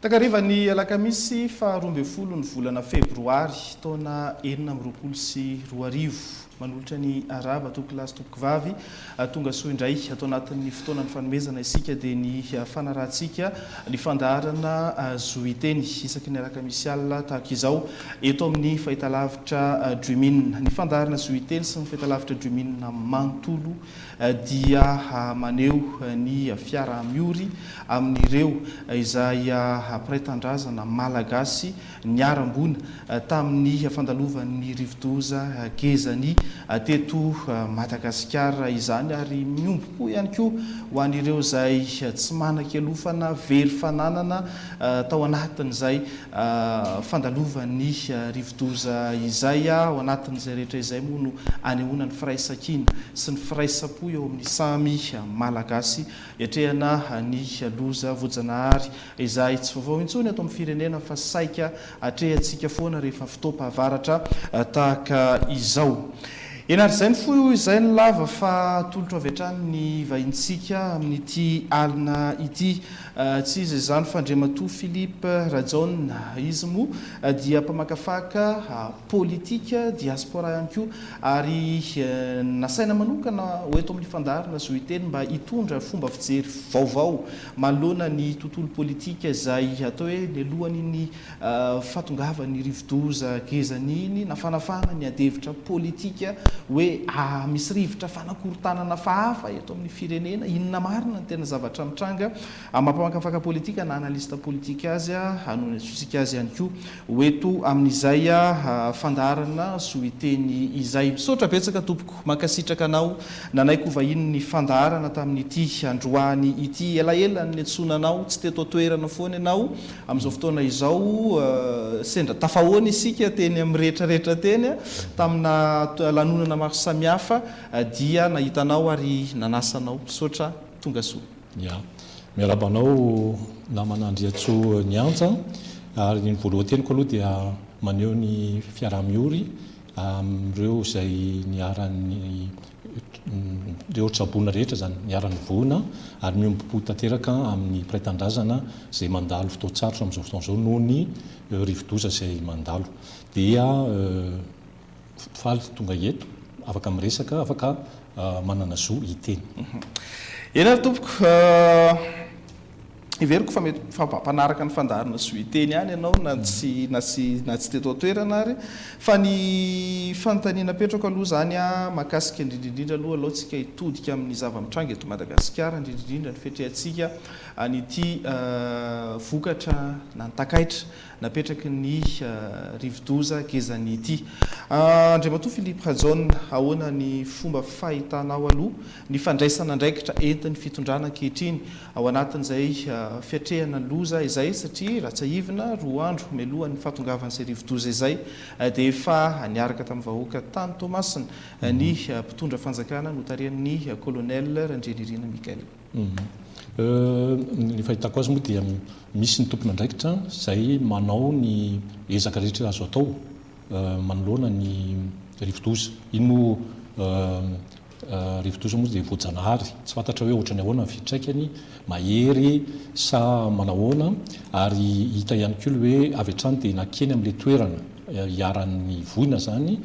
Takarivan'ny alakamisy faha 12 ny volana febroary taona 2026. Manolotra ny arahaba tompokolahy sy tompokovavy, tonga soa indray ato anatin'ny fotoana ny fanomezana isika dia ny fanarahantsika ny fandaharana Zo Hiteny isaky ny alakamisy alina tahaka izao eto amin'ny fahitalavitra Dreamin. Ny fandaharana Zo Hiteny sy ny fahitalavitra Dreamin manontolo dia maneho ny fiaraha-miory amin'ireo izay mpiray tanindrazana malagasy niharam-boina tamin'ny fandalovan'ny rivodoza Gezani teto Madagasikara izany ary miombom-po ihany koa ho an'ireo izay tsy manan-kialofana, very fananana tao anatin'izay fandalovan'ny rivodoza izay. Ao anatin'izay rehetra izay moa no anehoana ny firaisankina sy ny firaisam-po eo amin'ny samy Malagasy hiatrehana ny loza voajanahary izay tsy vaovao intsony eto amin'ny firenena fa saika atrehantsika foana rehefa fotoam-pahavaratra tahaka izao. Eny ary izay ny fohy izay ny lava fa atolotro avy hatrany ny vahintsika amin'ity alina ity. Tsy iza izany fa Andriamatoa Philippe Rajaona. Izy moa dia mpamakafaka politika, diaspora ihany koa ary nasaina manokana ho eto amin'ny fandaharana Zo Hiteny mba hitondra fomba fijery vaovao manoloana ny tontolo politika izay atao hoe nialohan'iny fahatongavan'ny rivodoza gezany iny, nafanafana ny adihevitra politika hoe misy rivotra fanakorontanana hafahafa eto amin'ny firenena, inona marina ny tena zavatra mitranga? Amin'ny maha mpamakafaka politika na analyste politika azy, no niantsoantsika azy ihany koa ho eto amin'izay fandaharana Zo Hiteny izay. Misaotra betsaka tompoko, mankasitraka anao nanaiky ho vahinin'ny fandaharana tamin'ity androany ity. Elaela ny niantsoana anao, tsy teto an-toerana foana ianao amin'izao fotoana izao. Sendra tafahoana isika teny amin'ny rehetra rehetra teny, tamina lanonana maro samihafa dia nahita anao ary nanasa anao. Misaotra, tonga soa. Ya. Miarahaba anao namana Andriantsoa Nianja ary ny voalohan-teniko aloha dia maneho ny fiaraha-miory amin'ireo izay niharan'ny ireo traboina rehetra izany, niharan'ny voina ary miombom-po tanteraka amin'ny mpiray tanindrazana izay mandalo fotoan-tsarotra amin'izao fotoana izao noho ny rivodoza izay mandalo. Dia Faly tonga eto, afaka miresaka, afaka manana zo hiteny. Eny ary tompoko, heveriko fa mety fa mba mpanaraka ny fandaharana zo hiteny ihany ianao na tsy na tsy na tsy teto an-toerana ary. Fa ny fanontaniana apetrako aloha izany mahakasika indrindra indrindra aloha alao tsika hitodika amin'ny zava-mitranga eto Madagasikara, indrindra indrindra ny fiatrehantsika an'ity vokatra na ny takaitra napetraky ny rivodoza Gezani ity. Andriamatoa Philippe Rajaona, ahoana ny fomba fahitanao aloha ny fandraisana andraikitra entin'ny fitondrana ankehitriny ao anatin'izay fiatrehana loza izay satria raha tsiahivina roa andro mialohan'ny fahatongavan'izay rivodoza izay dia efa niaraka tamin'ny vahoaka tany Toamasina ny mpitondra fanjakana notarihan'ny Colonel Randrianirina Michael. Ny fahitako azy moa dia misy ny tompon'andraikitra izay manao ny ezaka rehetra azo atao manoloana ny rivodoza. Iny moa rivodoza moa dia voajanahary, tsy fantatra hoe ohatran'ny ahoana ny fiantraikany, mahery sa manahoana, ary hita ihany koa ilay hoe avy hatrany dia nankeny amin'ilay toerana iharan'ny voina izany,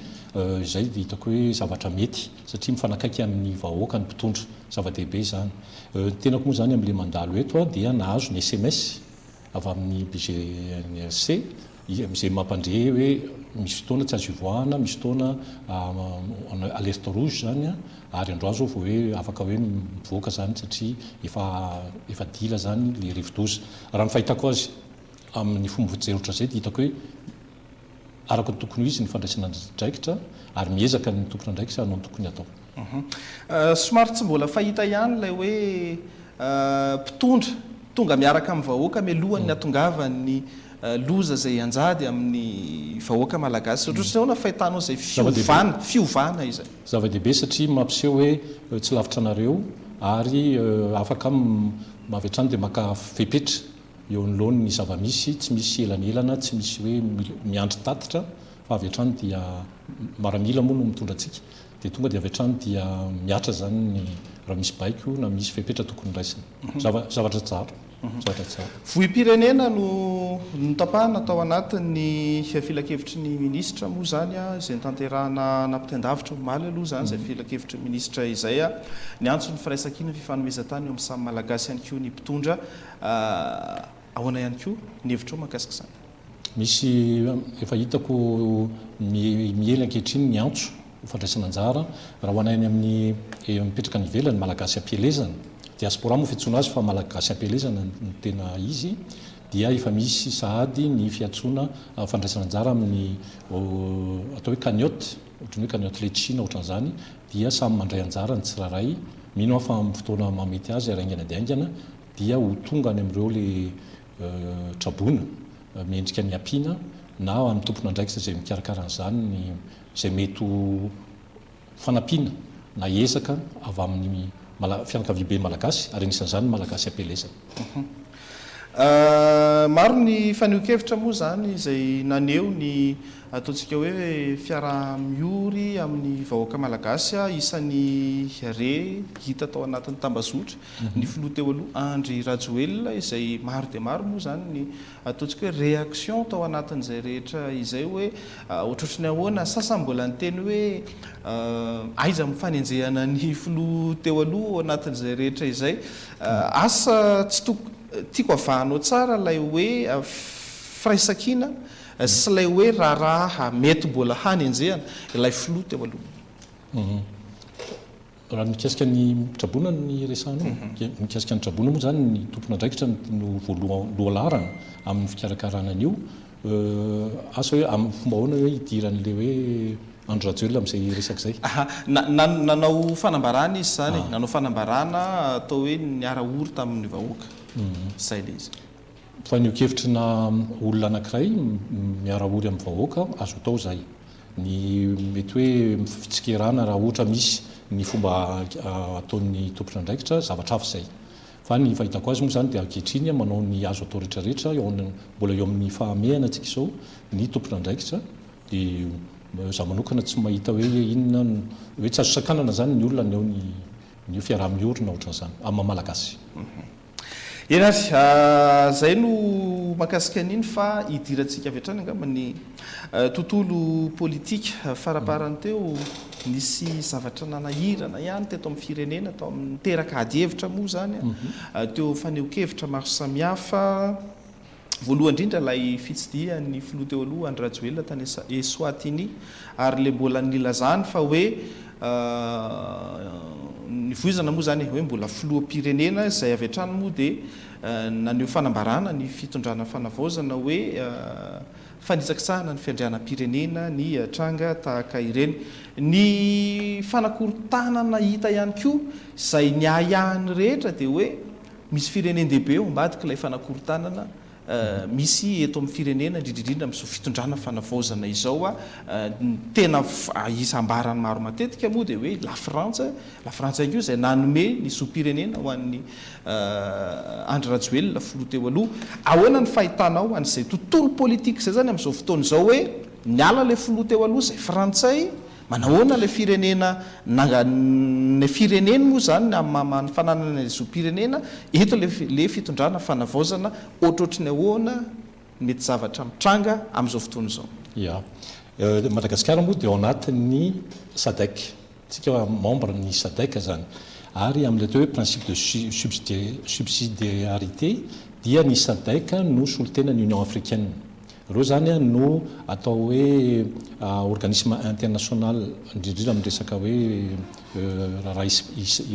izay dia hitako hoe zavatra mety satria mifanakaiky amin'ny vahoaka ny mpitondra. Zava-dehibe izany. Ny tenako moa izany amin'ilay mandalo eto dia nahazo ny sms avy amin'ny BGNRC izay mampandre hoe misy fotoana tsy azo ivoahana, misy fotoana alerte rouge izany ary androany izao vao hoe afaka hoe mivoaka izany satria efa efa dila izany ilay rivodoza. Raha ny fahitako azy amin'ny fomba fijery ohatran'izay dia hitako hoe araka ny tokony ho izy ny fandraisana andraikitra ary miezaka ny tompon'andraikitra hanao ny tokony hatao. Somary tsy mbola fahita ihany ilay hoe mpitondra tonga miaraka amin'ny vahoaka mialohan'ny hatongavan'ny loza izay hianjady amin'ny vahoaka malagasy. Ohatrohatry ny ahoana fahitanao izay fiovana fiovana izay? Zava-dehibe satria mampiseho hoe tsy lavitra anareo ary afaka avy hatrany dia maka fepetra Eo anoloany ny zava-misy, tsy misy elanelana, tsy misy hoe miandry tatitra fa avy hatrany dia maramila moa no mitondra antsika dia tonga dia avy hatrany dia mihatra izany ny raha misy baiko na misy fepetra tokony raisina. Zava, zavatra tsara. Zavatra tsara. Vohim-pirenena no notapahana tao anatin'ny filankevitry ny minisitra moa izany, izay notanterahana nampitain-davitra omaly aloha izany izay filankevitry ny minisitra izay. Niantso ny firaisankina fifanomezan-tany eo amin'ny samy Malagasy ihany koa ny mpitondra. Ahoana ihany koa ny hevitrao mahakasika izany? Misy efa hitako miely ankehitriny ny antso ho fandraisana anjara raha ho anay any amin'ny mipetraka any ivelany, Malagasy am-pielezana, diaspora moa fiantsoana azy fa Malagasy am-pielezana no tena izy, dia efa misy sahady ny fiantsoana fandraisana anjara amin'ny atao hoe cagnotte, ohatran'ny hoe cagnotte letchi na ohatran'izany, dia samy mandray anjara ny tsirairay, mino aho fa amin'ny fotoana mahamety azy ary haingana dia haingana dia ho tonga any amin'ireo le traboina mendrika ny ampiana na amin'ny tompon'andraikitra izay mikarakara an'izany ny izay mety ho fanampiana na ezaka avy amin'ny fianakaviambe malagasy ary anisan'izany ny Malagasy am-pielezana. Maro ny fanehoan-kevitra moa izany izay naneho ny ataontsika hoe fiaraha-miory amin'ny vahoaka malagasy isan'ny re hita tao anatin'ny tambazotra ny filoha teo aloha Andry Rajoelina izay maro dia maro moa izany ny ataontsika hoe réaction tao anatin'izay rehetra izay hoe ohatrohatry ny ahoana, sasany mbola niteny hoe aiza amin'ny fanenjehana ny filoha teo aloha ao anatin'izay rehetra izay. Asa tsy toko, tiako avahanao tsara ilay hoe firaisankina sy ilay hoe raharaha mety mbola hanenjehana ilay filoha teo aloha. Raha ny mikasika ny traboina ny resahanao, mikasika ny traboina moa izany ny tompon'andraikitra no voaloha lohalaharana amin'ny fikarakarana an'io. Asa hoe amin'ny fomba ahoana hoe hidiran'ilay hoe Andry Rajoelina amin'izay resaka izay. Nanao fanambarana izy izany e, nanao fanambarana atao hoe niara-ory tamin'ny vahoaka. Izay ilay izy. Fanehoan-kevitry na olona anankiray miara-ory amin'ny vahoaka, azo atao izay. Ny mety hoe fitsikerana raha ohatra misy ny fomba ataon'ny tompon'andraikitra, zavatra hafa izay. Fa ny fahitako azy moa izany dia ankehitriny manao ny azo atao rehetra rehetra, mbola eo amin'ny fahamehana tsika izao ny tompon'andraikitra dia izaho manokana tsy mahita hoe inona hoe tsy azo sakanana izany ny olona haneho ny fiaraha-miorina ohatran'izany amin'ny maha Malagasy. Eny ary, izay no mahakasika an'iny fa hidirantsika avy hatrany angamba ny tontolo politika. Faraparany teo nisy zavatra nanahirana ihany teto amin'ny firenena, tao amin'ny niteraka adihevitra moa izany, teo fanehoan-kevitra maro samihafa. Voalohany indrindra ilay fitsidihan'ny filoha teo aloha Andry Rajoelina tany Eswatini ary ilay mbola nilazany fa hoe nivoizana moa izany e, hoe mbola filoham-pirenena izay avy hatrany moa dia naneho fanambarana ny fitondrana fanavaozana hoe fanitsakitsahana ny fiandrianam-pirenena ny tranga tahaka ireny. Ny fanakorontanana hita ihany koa izay niahiahin'ny rehetra dia hoe Misy firenen-dehibe ao ambadik'ilay fanakorontanana misy eto amin'ny firenena, indrindra indrindra amin'izao fitondrana fanavaozana izao. Ny tena isa ambaran'ny maro matetika moa dia hoe Lafrantsa, Lafrantsa ihany koa izay nanome ny zom-pirenena ho an'i Andry Rajoelina filoha teo aloha. Ahoana ny fahitanao an'izay tontolo politika izay izany amin'izao fotoana izao hoe niala ilay filoha teo aloha izay frantsay, Manahoana ilay firenena nanga ny fireneny moa izany ny amin'ny maha ny fananana ny zom-pirenena eto ilay ilay fitondrana fanavaozana ohatrohatry ny ahoana ny mety zavatra mitranga amin'izao fotoana izao. Ya. Madagasikara moa dia ao anatin'ny sadec. Tsika membre ny sadec izany. Ary amin'ilay atao hoe principe de subsidiarité dia ny sadec no solontenan'ny Union africaine. Ireo izany no atao hoe organisme international indrindra indrindra amin'ny resaka hoe raharaha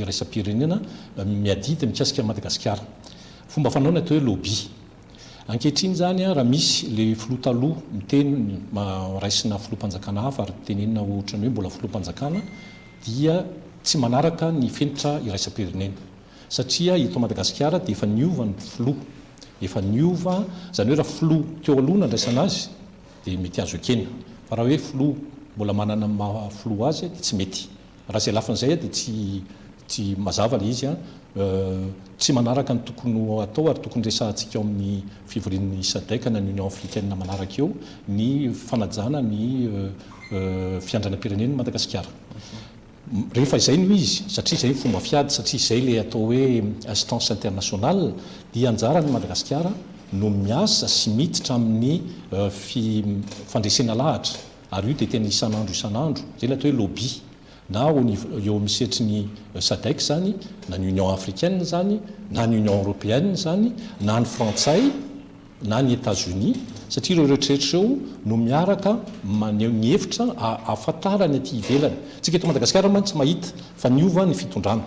iraisam-pirenena miadidy mikasika an'i Madagasikara. Fomba fanao ny atao hoe lobby. Ankehitriny izany raha misy ilay filoha taloha miteny raisina filoham-panjakana hafa ary tenenina ohatran'ny hoe mbola filoham-panjakana dia tsy manaraka ny fenitra iraisam-pirenena. Satria eto Madagasikara dia efa niova ny filoha. Efa niova, izany hoe raha filoha teo aloha nandraisana azy dia mety azo ekena. Fa raha hoe filoha mbola manana ny maha filoha azy dia tsy mety. Raha izay lafiny izay dia tsy tsy mazava ilay izy an. Tsy manaraka ny tokony ho atao ary tokony resahantsika ao amin'ny fivorian'ny Sadec na ny Union Africaine manaraka eo ny fanajana ny fiandrianam-pirenen'i Madagasikara. Rehefa izay no izy, satria izay ny fomba fiady, satria izay ilay atao hoe instance internationale, dia anjaran'i Madagasikara no miasa sy miditra amin'ny fandresena lahatra, ary io dia tena isan'andro isan'andro, izay ilay atao hoe lobby, na au niveau, eo amin'ny sehatry ny Sadec izany, na ny Union africaine izany, na ny Union européenne izany, na ny frantsay, na ny Etats-Unis, satria ireo rehetrarehetra ireo no miaraka maneho ny hevitra ahafantarany aty ivelany. Tsika eto Madagasikara mantsy mahita fa niova ny fitondrana.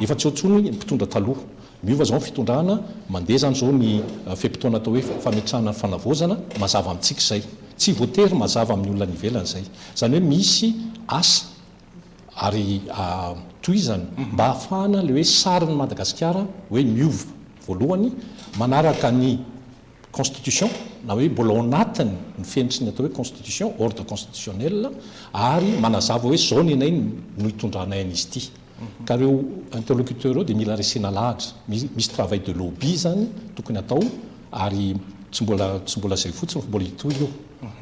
Efa tsy eo intsony ny mpitondra taloha. Miova izao ny fitondrana, mandeha izany izao ny fe-potoana atao hoe fametrahana ny fanavaozana, mazava amintsika izay. Tsy voatery mazava amin'ny olona any ivelany izay. Izany hoe misy asa ary tohizana mba hahafahana ilay hoe sarin'i Madagasikara hoe miova voalohany manaraka ny constitution na hoe mbola ao anatiny ny fenitry ny atao hoe constitution, ordre constitutionnel ary manazava hoe izao ny anay no hitondranay an'izy ity. Ka ireo interlocuteurs ireo dia mila resena lahatra. Misy travail de lobby izany tokony atao ary tsy mbola tsy mbola izay fotsiny fa mbola hitohy io.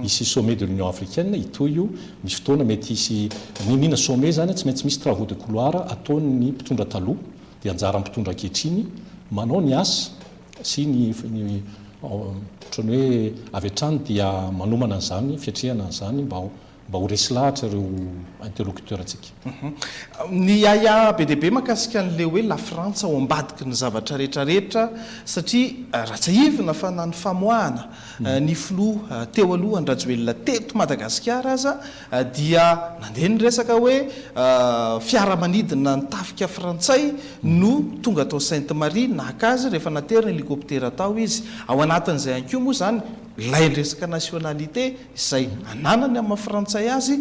Hisy sommet de l'Union africaine, hitohy io, misy fotoana mety hisy n'inon'inona sommet izany tsy maintsy misy travaux de couloir ataon'ny mpitondra taloha dia anjaran'ny mpitondra ankehitriny manao ny asa sy ny ny ohatran'ny hoe avy hatrany dia manomana an'izany fiatrehana an'izany mba ho Mba ho resy lahatra ireo interlocuteur-ntsika. Ny ahiahy be dia be mahakasika an'ilay hoe Lafrantsa ao ambadiky ny zavatra rehetra rehetra satria raha tsiahivina fa na ny famoahana ny filoha teo aloha Andry Rajoelina teto Madagasikara aza dia nandeha ny resaka hoe fiaramanidina ny tafika frantsay no tonga tao Sainte Marie naka azy rehefa naterina helicoptera tao izy. Ao anatin'izay ihany koa moa izany ilay resaka nationalité Izay ananany amin'ny maha frantsay azy,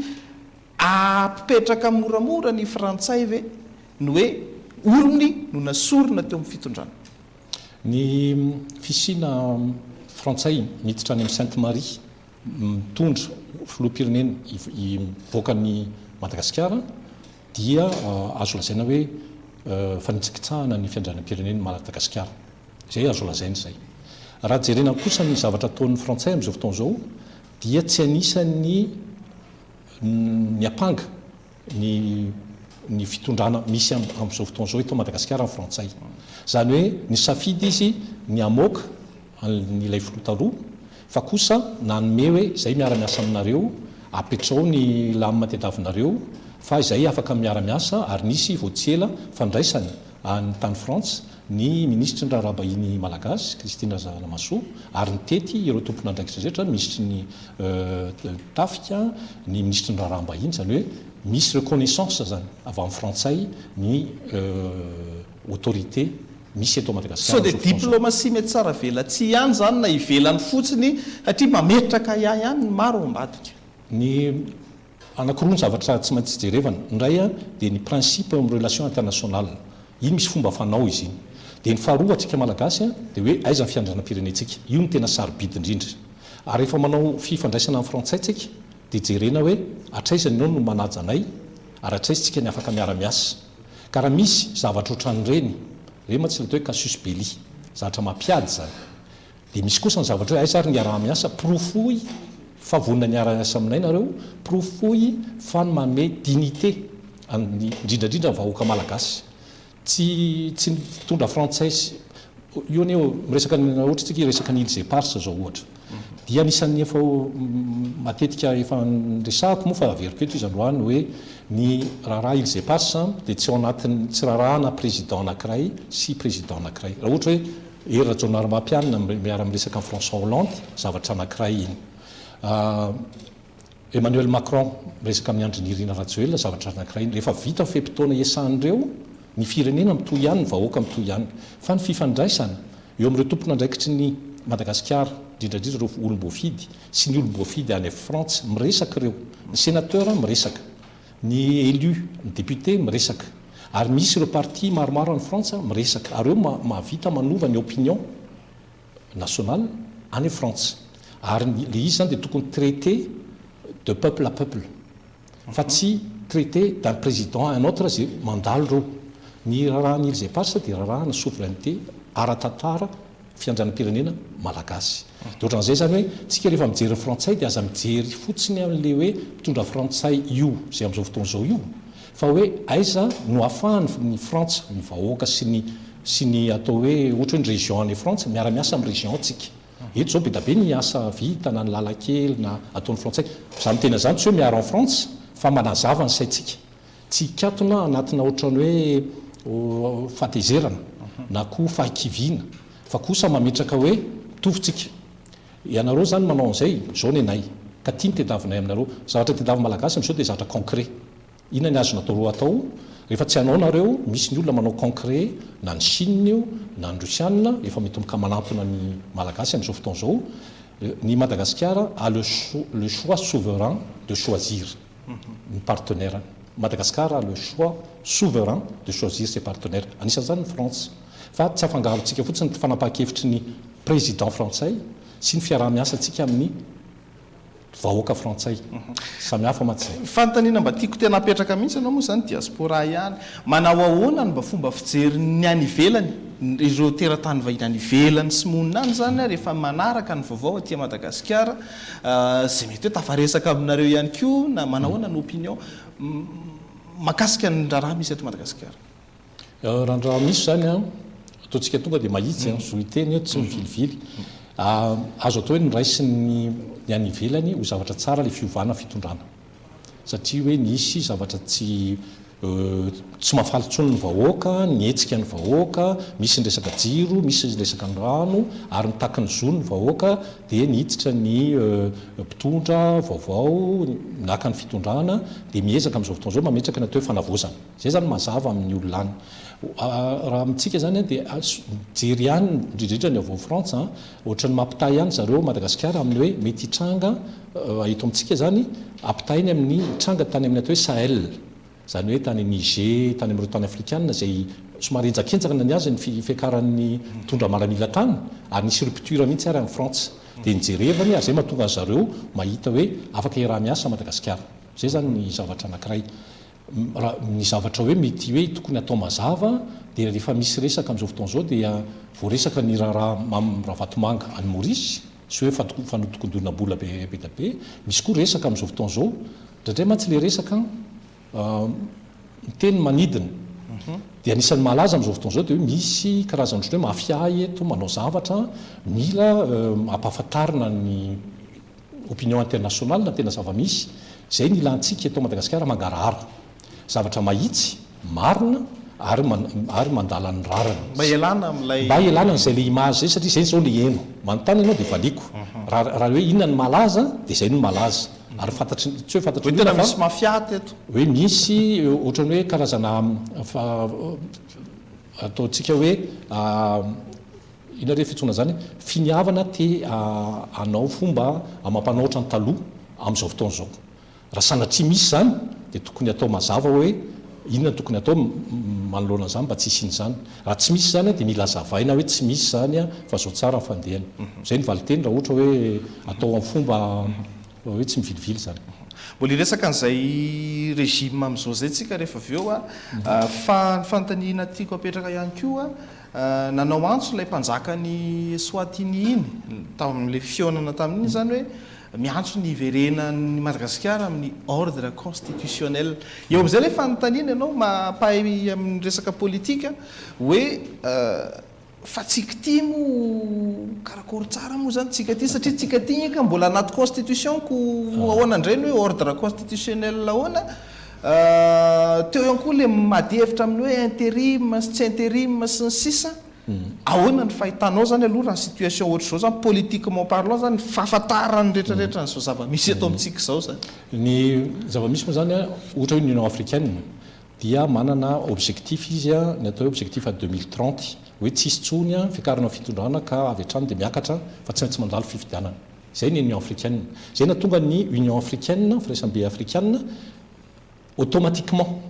apipetraka moramora ny frantsay ve ny hoe olony no nasorina teo amin'ny fitondrana? Ny fisiana frantsay miditra any amin'ny Sainte Marie mitondra filoham-pirenena hivoaka an'i Madagasikara dia azo lazaina hoe fanitsakitsahana ny fiandrianam-pirenen'i Madagasikara. Izay azo lazaina izay. Raha jerena kosa ny zavatra ataon'ny frantsay amin'izao fotoana izao dia tsy anisan'ny niampanga ny ny fitondrana misy amin'izao fotoana izao eto Madagasikara ny frantsay. Izany hoe nisafidy izy ny hamoaka an'ilay filoha taloha fa kosa nanome hoe izay miara-miasa aminareo, apetrao ny lamina tediavinareo fa izay afaka miara-miasa ary nisy vao tsy ela fandraisana any tany Frantsa ny minisitry ny raharaham-bahiny malagasy, Christine Razanamahasoa, ary nitety ireo tompon'andraikitra rehetra, minisitry ny tafika, ny minisitry ny raharaham-bahiny, izany hoe misy reconnaissance izany avy amin'ny frantsay ny autorité misy eto Madagasikara Sao dia amin'izao fotoana izao. diplomatie mihatsaravelatsihy ihany izany na ivelany fotsiny satria mametraka ahiahy ihany ny maro ao ambadika. Ny Anankiroa ny zavatra tsy maintsy jerevana, ny iray dia ny principe eo amin'ny relation internationale, iny misy fomba fanao izy iny. Dia ny faharoa antsika Malagasy dia hoe aiza ny fiandrianam-pirenentsika, io no tena sarobidy indrindra. Ary rehefa manao fifandraisana amin'ny frantsay tsika dia jerena hoe hatraiza ianao no manaja anay ary hatraiza tsika ny afaka miara-miasa. Ka raha misy zavatra ohatran'ireny, ireny mantsy ilay atao hoe casus belli, zavatra mampiady izany. Dia misy kosa ny zavatra hoe aiza ary ny iaraha-miasa, porofoy fa vonona ny hiara-hiasa aminay nareo, porofoy fa ny manome dignité an'ny, indrindra indrindra ny vahoaka malagasy. Tsy tsy ny mpitondra frantsay sy, io anie miresaka ny, ohatra tsika hiresaka ny îles éparses zao ohatra. Dia anisan'ny efa matetika efa niresahako moa fa averiko eto izy androany hoe ny raharaha îles éparses dia tsy ao anatin'ny, tsy raharahana président anankiray sy président anankiray. Raha ohatra hoe Hery Rajaonarimampianina miara-miresaka amin'i François Hollande, zavatra anankiray iny. Emmanuel Macron miresaka amin'i Andry Nirina Rajoelina, zavatra anankiray iny. Rehefa vita ny fe-potoana iasan'ireo, ny firenena mitohy ihany, ny vahoaka mitohy ihany. Fa ny fifandraisana eo amin'ireo tompon'andraikitry ny Madagasikara, indrindra indrindra ireo olom-boafidy sy ny olom-boafidy any Frantsa, miresaka ireo. Ny sénateur miresaka. Ny élu, ny député miresaka. Ary misy ireo parti maromaro any Frantsa miresaka. Ary ireo mahavita manova ny opinion nationale any Frantsa. Ary ny le izy zany dia tokony traité de peuple à peuple. Fa tsy traité d'un président à un autre zay mandalo ireo. Ny raharahan'ny Îles Éparses dia raharahana souveraineté ara-tantara fiandrianam-pirenena malagasy. Dia ohatran'izay izany hoe tsika rehefa mijery ny frantsay dia aza mijery fotsiny an'ilay hoe mpitondra frantsay io izay amin'izao fotoana izao io. Fa hoe aiza no ahafahan ny Frantsa, ny vahoaka sy ny sy ny atao hoe ohatra hoe ny région any Frantsa, miara-miasa amin'ny région tsika. Eto izao be da be ny asa vita na ny lalan-kely na ataon'ny frantsay. Za miteny an'izany tsy hoe miaro an'i Frantsa fa manazava ny saintsika. Tsy hikatona anatina ohatran'ny hoe fahatezerana na koa fahakiviana fa kosa mametraka hoe mitovy tsika. Ianareo izany manao an'izay, izao ny anay. Ka ity no tediavinay aminareo. Zavatra tediavin'ny Malagasy amin'izao dia zavatra concret. Inona ny azonatao atao? Rehefa tsy hanao nareo, misy ny olona manao concret, na ny Chine io, na ny Russiana, efa mitomboka manantona ny Malagasy amin'izao fotoana izao. Ny Madagasikara a le le choix souverain de choisir ny partenaire-ny. Madagascar a le choix souverain de choisir ses partenaires. Anisan'izany ny Frantsa. Fa tsy afangarontsika fotsiny ny fanapahan-kevitry ny Président frantsay sy ny fiaraha-miasantsika amin'ny vahoaka frantsay. Samy hafa mantsy izay. Fanontaniana mba tiako tena apetraka mihitsy, ianao moa izany diaspora ihany, manao ahoana ny mba fomba fijerin'ny any ivelany, ireo teratany vahiny any ivelany sy monina any izany rehefa manaraka ny vaovao aty Madagasikara, izay mety hoe tafaresaka aminareo ihany koa na manao ahoana ny opinion mahakasika ny raharaha misy eto Madagasikara? Raha ny raha misy izany an, ataontsika tonga dia mahitsy an, zo hiteny eto tsy mivilivily. Azo atao hoe noraisin'ny ny any ivelany ho zavatra tsara ilay fiovana fitondrana. Satria hoe nisy zavatra tsy tsy mahafaly intsony ny vahoaka, nihetsika ny vahoaka, misy ny resaka jiro, misy ny resaka ny rano, ary mitaky ny zony ny vahoaka, dia niditra ny mpitondra vaovao naka ny fitondrana, dia miezaka amin'izao fotoana izao mametraka ny atao hoe fanavaozana. Izay izany mazava amin'ny olona any. Raha amintsika izany dia mijery ihany, indrindra indrindra ny avy ao Frantsa, ohatran'ny mampitaha ihany zareo Madagasikara amin'ny hoe mety hitranga eto amintsika izany, ampitahainy amin'ny nitranga tany amin'ny atao hoe Sahel, izany hoe tany Niger, tany amin'ireo tany afrikana izay somary henjakenjana ny azy ny fiakaran'ny mpitondra maramila tany ary nisy rupture mihitsy ary amin'i Frantsa. Dia nijerevany ary izay mahatonga an-dry zareo mahita hoe afaka iaraha-miasa Madagasikara. Izay izany ny zavatra anankiray. Raha ny zavatra hoe mety hoe tokony hatao mazava dia rehefa misy resaka amin'izao fotoana izao dia voaresaka ny raharaha Mamy Ravatomanga any Maurice sy hoe fanodikondonam-bola be be dia be. Misy koa resaka amin'izao fotoana izao, indraindray mantsy ilay resaka miteny manidina dia anisan'ny mahalaza amin'izao fotoana izao dia hoe misy karazana ohatran'ny hoe mafia eto manao zavatra mila ampahafantarina ny opinion internationale tena zava-misy, izay ny ilantsika eto Madagasikara mangarahara. Zavatra mahitsy, marina ary ary mandala ny rariny. Mba ialana amin'ilay. Mba ialana an'izay le image izay satria izay izao le heno. Manontany ianao dia valiako. Raha raha hoe inona no malaza dia izay no malaza. Ary fantatry ny, tsy hoe fantatry ny olona fa. Hoe tena misy mafia teto. Hoe misy ohatran'ny hoe karazana ataontsika hoe. Inona re fiantsoana izany? Finiavana te hanao fomba amam-panao ohatran'ny taloha amin'izao fotoana izao. Raha sanatria misy izany dia tokony hatao mazava hoe inona no tokony hatao manoloana an'izany mba tsy hisian'izany. Raha tsy misy izany dia mila hazavaina hoe tsy misy izany fa izao tsara ny fandehany. Izay no valinteny raha ohatra hoe atao amin'ny fomba hoe tsy mivilivily izany. Mbola hiresaka an'izay régime amin'izao izay tsika rehefa avy eo fa ny fanontaniana tiako apetraka ihany koa, Nanao antso ilay mpanjakan'i Eswatini iny, tamin'ilay fihaonana tamin'iny izany hoe miantso ny hiverenan'i Madagasikara amin'ny ordre constitutionnel. Eo amin'izay ilay fanontaniana ianao maha-mpahay amin'ny resaka politika hoe fa tsika ity moa karakory tsara moa izany tsika ity satria tsika ity anie ka mbola anaty constitution ko ahoana indray ny hoe ordre constitutionnel ahoana? Teo ihany koa ilay miady hevitra amin'ny hoe interim sy tsy interim sy ny sisa Ahoana ny fahitanao izany aloha raha situation ohatr'izao izany politiquement parlant izany ny fahafantaran'ny rehetrarehetra an'izao zava-misy eto amintsika izao izany? Ny zava-misy moa izany ohatra hoe ny Union Africaine dia manana objectif izy ny atao hoe objectif à 2030 hoe tsisy intsony fiakarana fitondrana ka avy hatrany dia miakatra fa tsy maintsy mandalo fifidianana. Izay ny Union Africaine. Izay nahatonga ny Union Africaine, Firaisambe Afrikana, automatiquement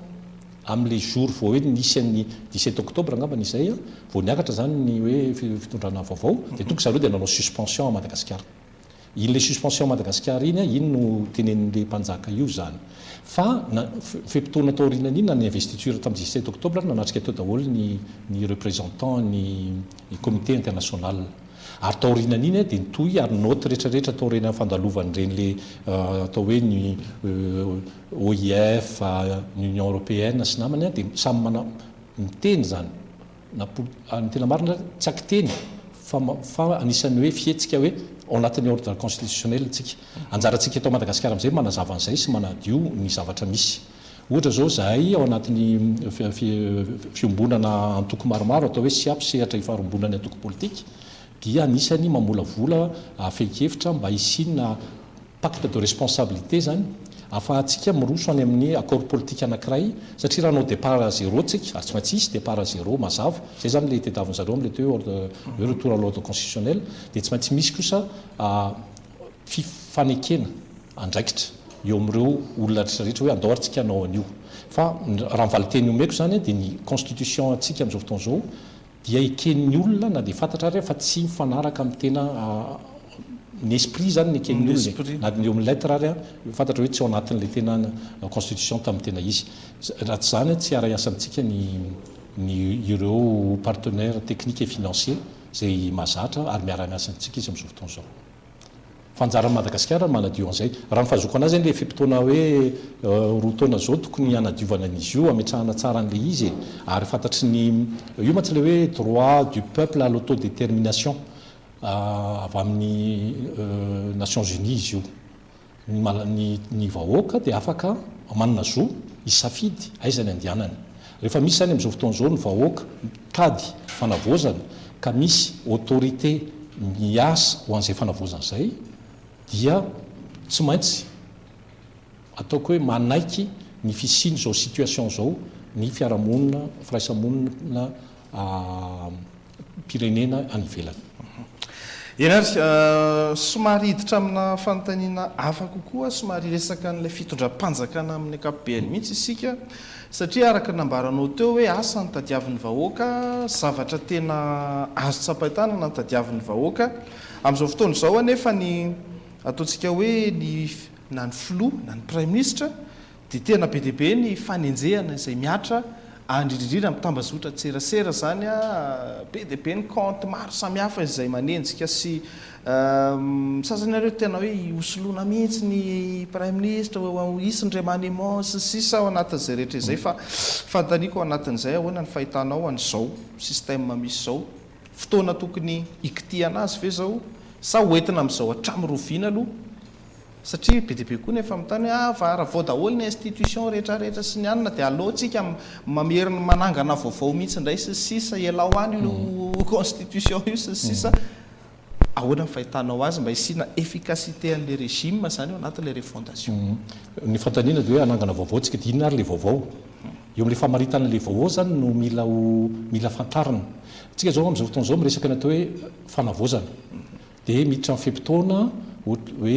amin'ilay jour vao hoe nisy an'ny 17 octobre angambany izay, vao niakatra izany ny hoe fitondrana vaovao, dia tonga zareo dia nanao suspension à Madagasikara. Iny ilay suspension à Madagasikara iny, iny no tenenin'ilay mpanjaka io izany. Fa na fe-potoana taorianan'iny na ny investiture tamin'ny 17 octobre ary nanatrika teo daholo ny ny représentant ny comité international. Ary taorianan'iny dia nitohy ary note rehetra rehetra taorianan'ny fandalovan'ireny le atao hoe ny OIF, ny Union Européenne sy namany dia samy mana miteny izany na ny tena marina tsy ankiteny fa fa anisan'ny hoe fihetsika hoe ao anatin'ny ordre constitutionnel tsika. Anjarantsika eto Madagasikara amin'izay manazava an'izay sy manadio ny zavatra misy. Ohatra izao izahay ao anatin'ny fiombonana antoko maromaro atao hoe SIAP, Sehatra Ifarimbonan'ny Antoko Politika, dia anisany mamolavola fehin-kevitra mba hisiana pacte de responsabilité izany ahafahantsika miroso any amin'ny accord politique anankiray satria raha hanao départ à zéro tsika, ary tsy maintsy hisy départ à zéro mazava, izay izany ilay tediavin-dry zareo amin'ilay atao hoe ordre, hoe retour à l'ordre constitutionnel, dia tsy maintsy misy kosa fifanekena andraikitra eo amin'ireo olona rehetra rehetra hoe andao ary tsika hanao an'io. Fa raha ny valinteny omeko izany dia ny constitution antsika amin'izao fotoana izao dia eken'ny olona na dia fantatra ary fa tsy mifanaraka amin'ny tena ny esprit izany no eken'ny olona e, na dia eo amin'ny lettre ary fantatra hoe tsy ao anatin'ilay tena constitution tamin'ny tena izy. Raha tsy izany tsy hiara-hiasa amintsika ny ny ireo partenaires techniques et financiers izay mahazatra ary miara-miasa amintsika izy amin'izao fotoana izao. Fa anjaran'i Madagasikara ny manadio an'izay. Raha ny fahazoako anazy anie ilay fe-potoana hoe roa taona izao tokony hanadiovana an'izy io, hametrahana tsara an'ilay izy e. Ary fantatry ny, io mantsy ilay hoe droit du peuple à l'autodétermination avy amin'ny Nations Unies izy io. Ny ny ny vahoaka dia afaka manana zo hisafidy aiza ny andehanany. Rehefa misy izany amin'izao fotoana izao ny vahoaka mitady fanavaozana ka misy autorité miasa ho an'izay fanavaozana izay dia tsy maintsy ataoko hoe manaiky ny fisian'izao situation izao ny fiarahamonina, firaisamonina pirenena any ivelany. Eny ary, somary hiditra amina fanontaniana hafa kokoa, somary hiresaka an'ilay fitondram-panjakana amin'ny ankapobeny mihitsy isika, satria araka ny nambaranao teo hoe asa ny tadiavin'ny vahoaka, zavatra tena azo tsapain-tanana ny tadiavin'ny vahoaka. Amin'izao fotoana izao anefa ny ataontsika hoe ny na ny filoha na ny praiminisitra Dia tena be dia be ny fanenjehana izay mihatra any indrindra indrindra amin'ny tambazotran-tserasera izany an, be dia be ny compte maro samihafa izay manenjika sy ny sasany ary hoe tena hoe hosoloina mihitsy ny praiminisitra, hisy ny remaniement sy ny sisa ao anatin'izay rehetra izay fa fanontaniako ao anatin'izay ahoana ny fahitanao an'izao système misy izao, fotoana tokony hikitihana azy ve izao sa hoentina amin'izao hatramin'ny roviana aloha? Satria be dia be koa ny efa mitany hoe ah fa raha vao daholo ny institution rehetra rehetra sy ny anona dia aleo tsika mamerina manangana vaovao mihitsy indray sy ny sisa ialao any io constitution io sy ny sisa Ahoana ny fahitanao azy mba hisiana efficacité an'ilay régime izany ao anatin'ilay refondation? Ny fanontaniana dia hoe hanangana vaovao tsika dia inona ary ilay vaovao? Eo amin'ilay famaritana ilay vaovao izany no mila ho mila fantarina. Tsika izao amin'izao fotoana izao miresaka ny atao hoe fanavaozana. Dia miditra amin'ny fe-potoana hoe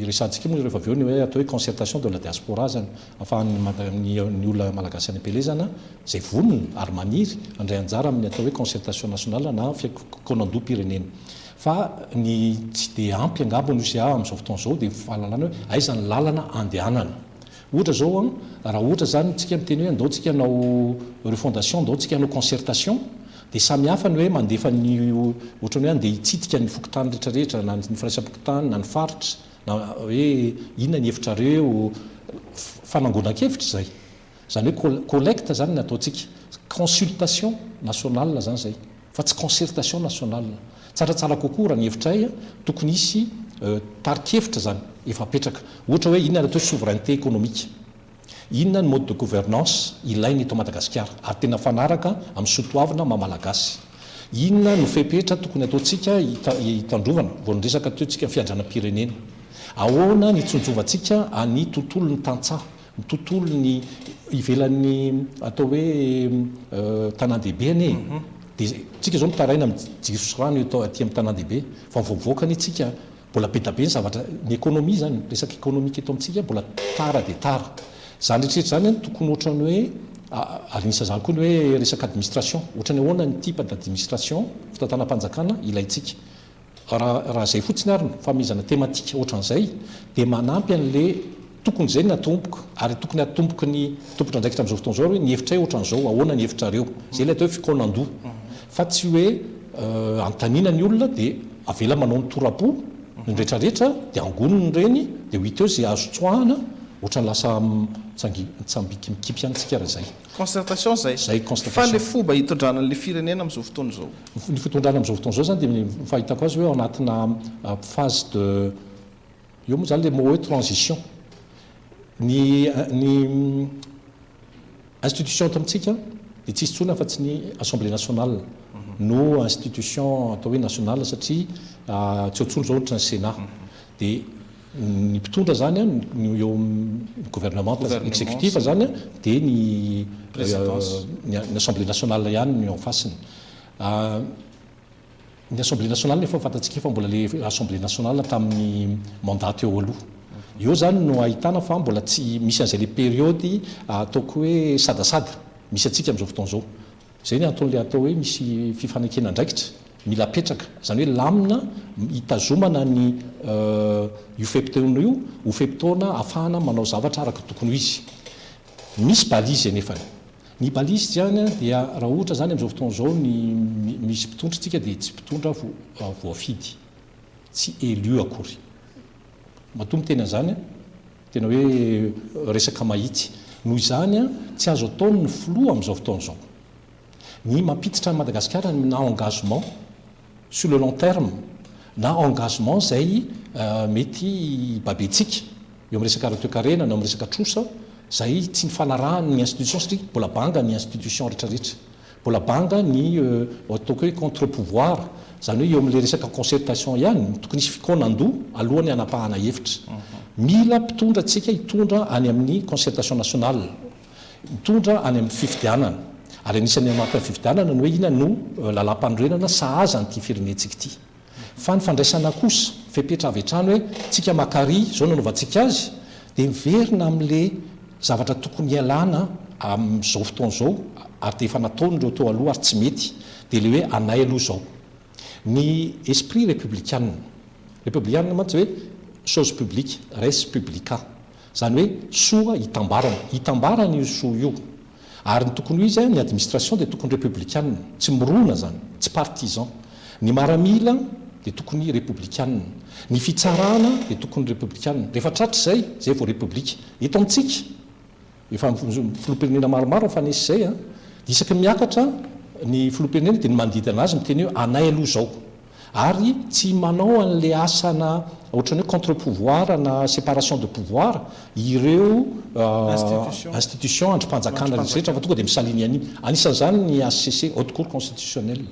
iresahantsika moa rehefa avy eo ny hoe atao hoe concertation de la diaspora izany, ahafahan'ny ny olona malagasy any am-pielezana izay vonona ary maniry handray anjara amin'ny atao hoe concertation nationale na fikaonandoham-pirenena. Fa ny tsy dia ampy angamba ny OCA amin'izao fotoana izao dia fahalalana hoe aiza ny lalana andehanana. Ohatra izao an, raha ohatra izany tsika miteny hoe andao tsika hanao refondation, andao tsika hanao concertation, dia samy hafa ny hoe mandefa ny ohatran'ny hoe handeha hitsidika ny fokontany rehetra rehetra na ny firaisam-pokontany na ny faritra na hoe inona ny hevitrareo, fanangonan-kevitra izay. Izany hoe collecte izany ny ataontsika. Consultation nationale izany izay fa tsy concertation nationale. Tsaratsara kokoa raha ny hevitray, tokony hisy tari-kevitra izany efa apetraka. Ohatra hoe inona ny atao hoe souveraineté économique? Inona ny mode de gouvernance ilaina eto Madagasikara ary tena mifanaraka amin'ny soatoavina maha Malagasy? Inona no fepetra tokony ataontsika hitandrovana, vao niresaka teo tsika, ny fiandrianam-pirenena? Ahoana ny hitsinjovantsika ny tontolon'ny tantsaha? Ny tontolon'ny ivelan'ny atao hoe tanàn-dehibe anie e! Dia tsika izao mitaraina amin'ny jiro sy rano eto aty amin'ny tanàn-dehibe fa vao mivoaka anie tsika mbola be dia be ny zavatra, ny économie izany, resaka économique eto amintsika mbola tara dia tara. Izany rehetra rehetra izany an tokony ohatran'ny hoe ary anisan'izany koa ny hoe resaka administration, ohatran'ny ahoana ny type d'administration, fitantanam-panjakana ilaintsika. Raha raha izay fotsiny ary ny fanomezana thématique ohatran'izay dia manampy an'le tokony izay ny atomboka ary tokony atomboky ny tompon'andraikitra amin'izao fotoana izao ary hoe ny hevitray ohatran'izao ahoana ny hevitrareo? Izay ilay atao hoe fikaonandoha fa tsy hoe. Anontaniana ny olona dia avela manao ny tora-po ny retraretra dia angoniny ireny dia ho hita eo izay azo tsoahana, ohatran'ny lasa mitsambiky mikipy ihany tsika raha izay. Concertation izay. Izay Fa concertation. ilay fomba hitondrana an'ilay firenena amin'izao fotoana izao. Ny fitondrana amin'izao fotoana izao izany dia ny fahitako azy hoe ao anatina phase de, eo moa izany ilay mot hoe transition. Ny ny institution eto amintsika dia tsisy intsony afa-tsy ny Assemblée nationale no institution atao hoe nationale satria tsy eo intsony izao ohatra ny Sénat. Dia ny mpitondra izany an, ny eo amin'ny gouvernement exécutif izany an, dia ny ny Assemblée nationale ihany no eo en face-ny. Ny Assemblée nationale efa fantatsika fa mbola le Assemblée nationale tamin'ny mandat teo aloha. Eo izany no ahitana fa mbola tsy misy an'izay le période ataoko hoe sadasada misy antsika amin'izao fotoana izao. Izay ny anton'ilay atao hoe misy fifanekena andraikitra mila apetraka, izany hoe lamina hitazomana ny io fe-potoana io ho fe-potoana ahafahana manao zavatra araka ny tokony ho izy. Misy balise anefany. Ny balise izany dia raha ohatra izany amin'izao fotoana izao ny misy mpitondra isika dia tsy mpitondra voafidy, tsy élu akory. Matoa miteny an'izany aho, tena hoe resaka mahitsy. Noho izany, tsy azo atao ny filoha amin'izao fotoana izao ny mampiditra an'i Madagasikara na engagement sur le long terme na engagement izay mety hibabentsika eo amin'ny resaka ara-toekarena na eo amin'ny resaka trosa izay tsy nifanarahan'ny institution satria mbola banga ny institution rehetrarehetra. Mbola banga ny ataoko hoe contre pouvoir, izany hoe eo amin'ilay resaka concertation ihany no tokony hisy fikaonandoha alohan'ny hanapahana hevitra. Mila mpitondra tsika hitondra any amin'ny concertation nationale, mitondra any amin'ny fifidianana. Ary anisan'ny ao anatin'ny fifidianana ny hoe inona no lalàmpanorenana sahaza an'ity firenentsika ity. Fa ny fandraisana kosa fepetra avy hatrany hoe tsika maka ary izao no anaovantsika azy dia miverina amin'le zavatra tokony hialana amin'izao fotoana izao ary dia efa nataon'ireo teo aloha ary tsy mety dia le hoe anay aloha izao. Ny esprit republikana. Republikana mantsy hoe chose publique, res publica. Izany hoe soa itambarana. Itambarana io soa io. Ary ny tokony ho izy, ny administration dia tokony republikana, tsy mirona izany, tsy partisan. Ny maramila dia tokony republikana. Ny fitsarana dia tokony republikana. Rehefa tratra izay, izay vao repoblika. Eto amintsika, efa filoham-pirenena maromaro nifanesy izay, dia isaky ny miakatra ny filoham-pirenena dia ny manodidina azy miteny hoe anay aloha izao. Ary tsy manao an'le asana ohatran'ny hoe contre pouvoir na séparation de pouvoir ireo institution andrim-panjakana rehetra fa tonga dia mi-s'aligner an'iny. Anisan'izany ny HCC, Haute Cour Constitutionnelle.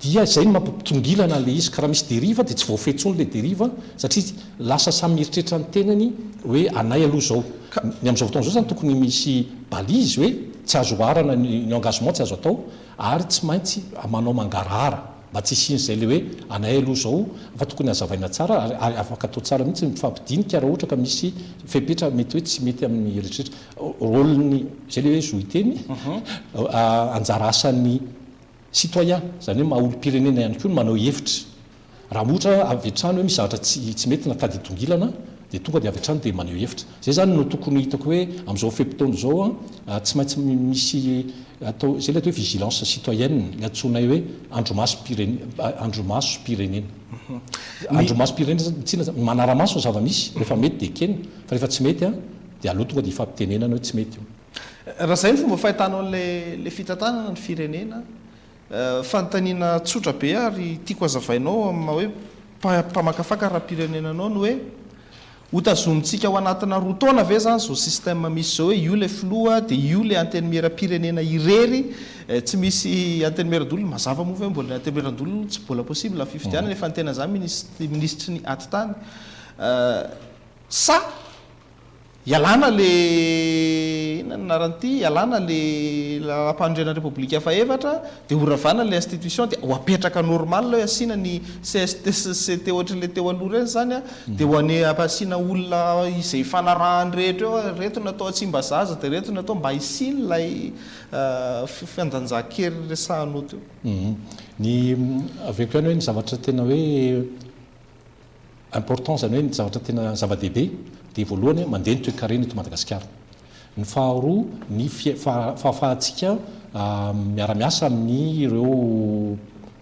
Dia izay no mampitongilana an'ilay izy. Ka raha misy dérive dia tsy voafehy intsony ilay dérive satria lasa samy mieritreritra ny tenany hoe anay aloha izao. Ny amin'izao fotoana izao izany tokony misy balise hoe tsy azo oharana ny engagement tsy azo atao ary tsy maintsy manao mangarahara mba tsy hisian'izay ilay hoe anay aloha izao fa tokony hazavaina tsara ary ary afaka atao tsara mihitsy ny mifampidinika raha ohatra ka misy fepetra mety hoe tsy mety amin'ny rehetrarehetra. Rôle-n'ny, izay ilay hoe zo hiteny, anjara asan'ny citoyen, izany hoe maha olom-pirenena ihany koa ny maneho hevitra. Raha ohatra avy hatrany hoe misy zavatra tsy tsy mety na tady hitongilana dia tonga dia avy hatrany dia maneho hevitra. Izay izany no tokony hitako hoe amin'izao fe-potoana izao tsy maintsy misy atao, izay ilay atao hoe vigilance citoyenne, ilay antsoinay hoe andrimasom-pirene, andrimasom-pirenena. Andrimasom-pirenena izany tsy inona izany, manara-maso ny zava-misy, rehefa mety dia ekena, fa rehefa tsy mety dia aleo tonga dia ifampitenenana hoe tsy mety io. Raha izay ny fomba fahitanao an'ilay fitantanana ny firenena, Fanontaniana tsotra be ary tiako hazavainao amin'ny maha hoe mpamakafaka ara-pirenena anao ny hoe, ho tazomintsika ao anatina roa taona ve izany izao système misy izao hoe io ilay filoha dia io ilay antenimieram-pirenena irery, tsy misy antenimierandoholona, mazava moa ve mbola ny antenimierandoholona tsy mbola possible ny fifidianana efa niteny an'izany minisitry ny atitany sa Ialana le inona ny anaran'ity? Ialana le lalam-panorenana Repoblika fahefatra dia horavana le institution dia ho apetraka normal hoe asiana ny cst sy CT ohatry le teo aloha ireny izany an, dia ho ane asiana olona izay ifanarahany rehetra eo, reto natao Tsimbazaza dia reto natao mba hisian'ilay fifandanjan-kery resahanao teo. Ny averiko ihany hoe ny zavatra tena hoe Important izany hoe ny zavatra tena zava-dehibe dia voalohany mandeha ny toekarena eto Madagasikara. Ny faharoa ny fahafahantsika miara-miasa amin'ireo.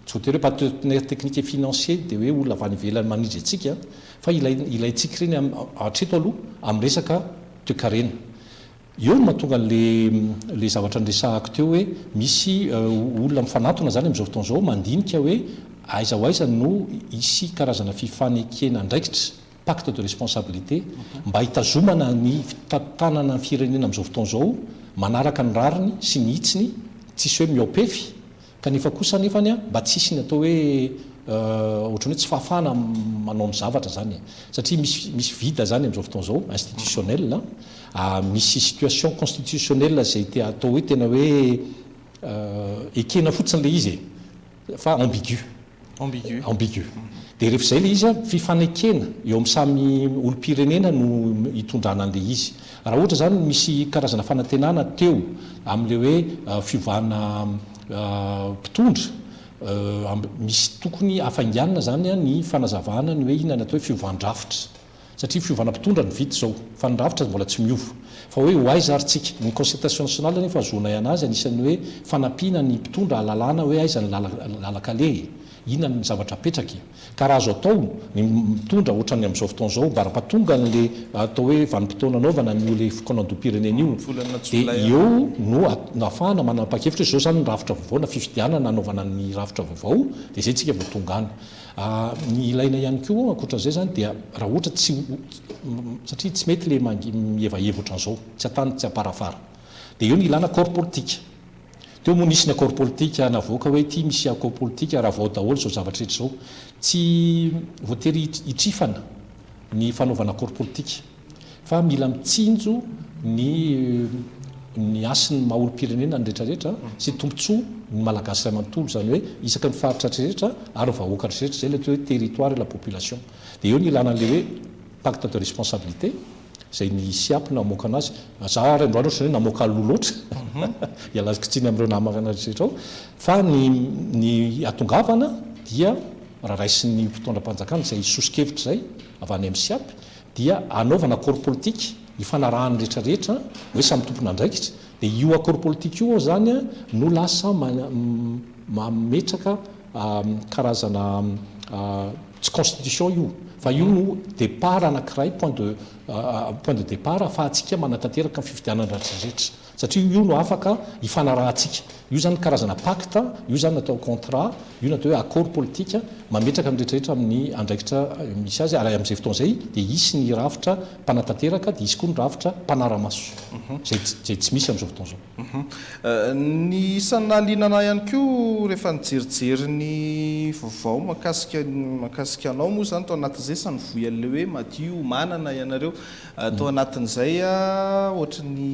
Tsy voatery hoe partenaire technique et financier dia hoe olona avy any ivelany manindry antsika fa ilaintsika ireny hatreto aloha amin'ny resaka toekarena. Eo no mahatonga an'le zavatra niresahako teo hoe misy olona mifanatona izany amin'izao fotoana izao mandinika hoe aiza ho aiza no hisy karazana fifanekena andraikitra, pacte de responsabilité, mba hitazomana ny fitantanana ny firenena amin'izao fotoana izao manaraka ny rariny sy ny hitsiny, tsisy hoe mihoa-pefy Kanefa kosa anefany an, mba tsisy ny atao hoe ohatran'ny hoe tsy fahafahana manao ny zavatra zany e. Satria misy misy vide zany amin'izao fotoana izao, institutionnel an, misy situation constitutionnelle izay te atao hoe tena hoe ekena fotsiny ilay izy e, fa ambigu. Ambigu. Ambigu. Dia rehefa izay ilay izy an, fifanekena eo amin'ny samy olom-pirenena no hitondrana an'ilay izy. Raha ohatra izany misy karazana fanantenana teo amin'ilay hoe fiovana mpitondra, misy tokony hafainganina izany ny fanazavana ny hoe inona ny atao hoe fiovan-drafitra. Satria fiovana mpitondra no vita izao, fa ny rafitra mbola tsy miova. Fa hoe ho aiza ary tsika? Ny concertation nationale anie fahazoanay anazy anisan'ny hoe fanampiana ny mpitondra hahalalana hoe aiza ny lalan-kaleha e! Inona ny zavatra apetraka e! Ka raha azo atao ny mitondra ohatran'ny amin'izao fotoana izao mbara-pahatonga an'le atao hoe vanim-potoana anaovana an'io le fikaonandoham-pirenena io dia eo no ahafahana manapa-kevitra hoe izao izany ny rafitra vaovao na fifidianana hanaovana ny rafitra vaovao dia izay tsika vao tonga any. Ny ilaina ihany koa ankoatran'izay izany dia raha ohatra tsy satria tsy mety ilay mihevaheva ohatran'izao, tsy an-tany tsy am-parafara. Dia eo ny ilana accord politique. Teo moa nisy ny accord politique navoaka hoe ity misy accord politique ravao daholo izao zavatra rehetra izao. Tsy voatery hitrifana ny fanaovana accord politique. Fa mila mitsinjo ny ny hasin'ny maha olom-pirenena ny rehetra rehetra sy tombontsoa ny Malagasy iray manontolo, izany hoe isaky ny faritra rehetra ary ny vahoaka rehetra, izay ilay atao hoe territoire et la population. Dia eo ny ilana an'ilay hoe pacte de responsabilité izay ny SIAP namoaka anazy. Za ary androany ohatran'ny hoe namoaka aloha loatra, ialako tsiny amin'ireo namana rehetra ao, fa ny ny hatongavana dia raha raisin'ny mpitondram-panjakana izay soso-kevitra izay avy any amin'ny SIAP dia hanaovana accord politique ifanarahan'ny rehetra rehetra hoe samy tompon'andraikitra dia io accord politique io zany no lasa mametraka karazana tsy constitution io fa io no départ anakiray point de point de départ afahantsika manatanteraka ny fifidianana rehetra rehetra. Satria io no afaka ifanarahantsika. Io izany karazana pacte, io izany natao contrat, io natao hoe accord politique mametraka ny rehetrarehetra amin'ny andraikitra misy azy ary amin'izay fotoana izay dia hisy ny rafitra mpanatanteraka dia hisy koa ny rafitra mpanara-maso izay izay tsy misy amin'izao fotoana izao. Ny isan'ny nahaliana anah ihany koa rehefa nijerijery ny vaovao mahakasika mahakasika anao moa izany tao anatin'izay isan'ny nivoy an'ilay hoe madio manana ianareo. Tao anatin'izay ohatry ny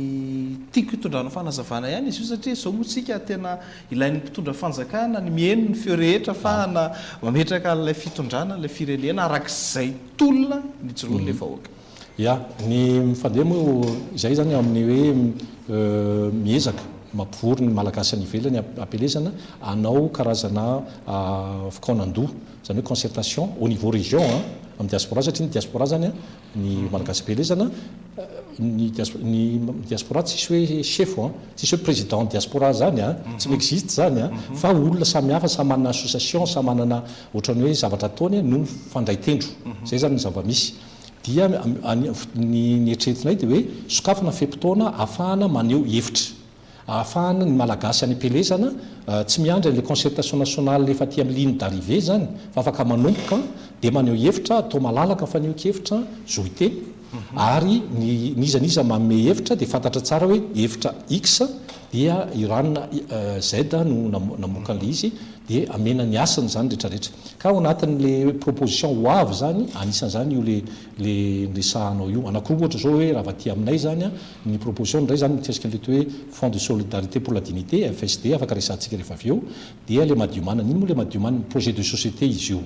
tiako hitondranao fanazavana ihany izy io satria izao moa tsika tena ilain'ny mpitondra fanjakana ny mihaino ny feo rehetra afahana mametraka an'ilay fitondrana ilay firenena arak'izay tolona nijoroan'ilay vahoaka. Ya, ny mifandeha moa izay izany amin'ny hoe miezaka mampivory ny Malagasy any ivelany am-pielezana hanao karazana fikaonan-doha, izany hoe concertation au niveau région amin'ny diaspora satria ny diaspora izany Ny Malagasy am-pielezana, ny ny diaspora tsisy hoe chef an, tsisy hoe président diaspora zany an, tsy mi-existe zany an, fa olona samy hafa, samy manana association, samy manana ohatran'ny hoe zavatra ataony no mifandray tendro, zay zany ny zava-misy. Dia ny ny eritreretinay dia hoe sokafana fe-potoana ahafahana maneho hevitra. Ahafahana ny Malagasy any am-pielezana tsy miandry an'ilay concertation nationale efa aty amin'ny ligne d'arrivée izany fa afaka manomboka dia maneho hevitra, atao malalaka ny fanehoan-kevitra, zo hiteny ary ny n'iza n'iza manome hevitra dia fantatra tsara hoe hevitra X dia i ranona Z no namoaka an'ilay izy dia amena ny hasiny izany rehetra rehetra. Ka ao anatin'ilay proposition ho avy izany anisan'izany io le le niresahanao io. Anankiroa ohatra izao hoe raha avy aty aminay izany Ny proposition indray izany mikasika an'ilay atao hoe Fonds de solidarité pour la dignité, FSD, afaka resahantsika rehefa avy eo, dia ilay Madiomanana. Inona moa ilay Madiomanana? Projet de société izy io.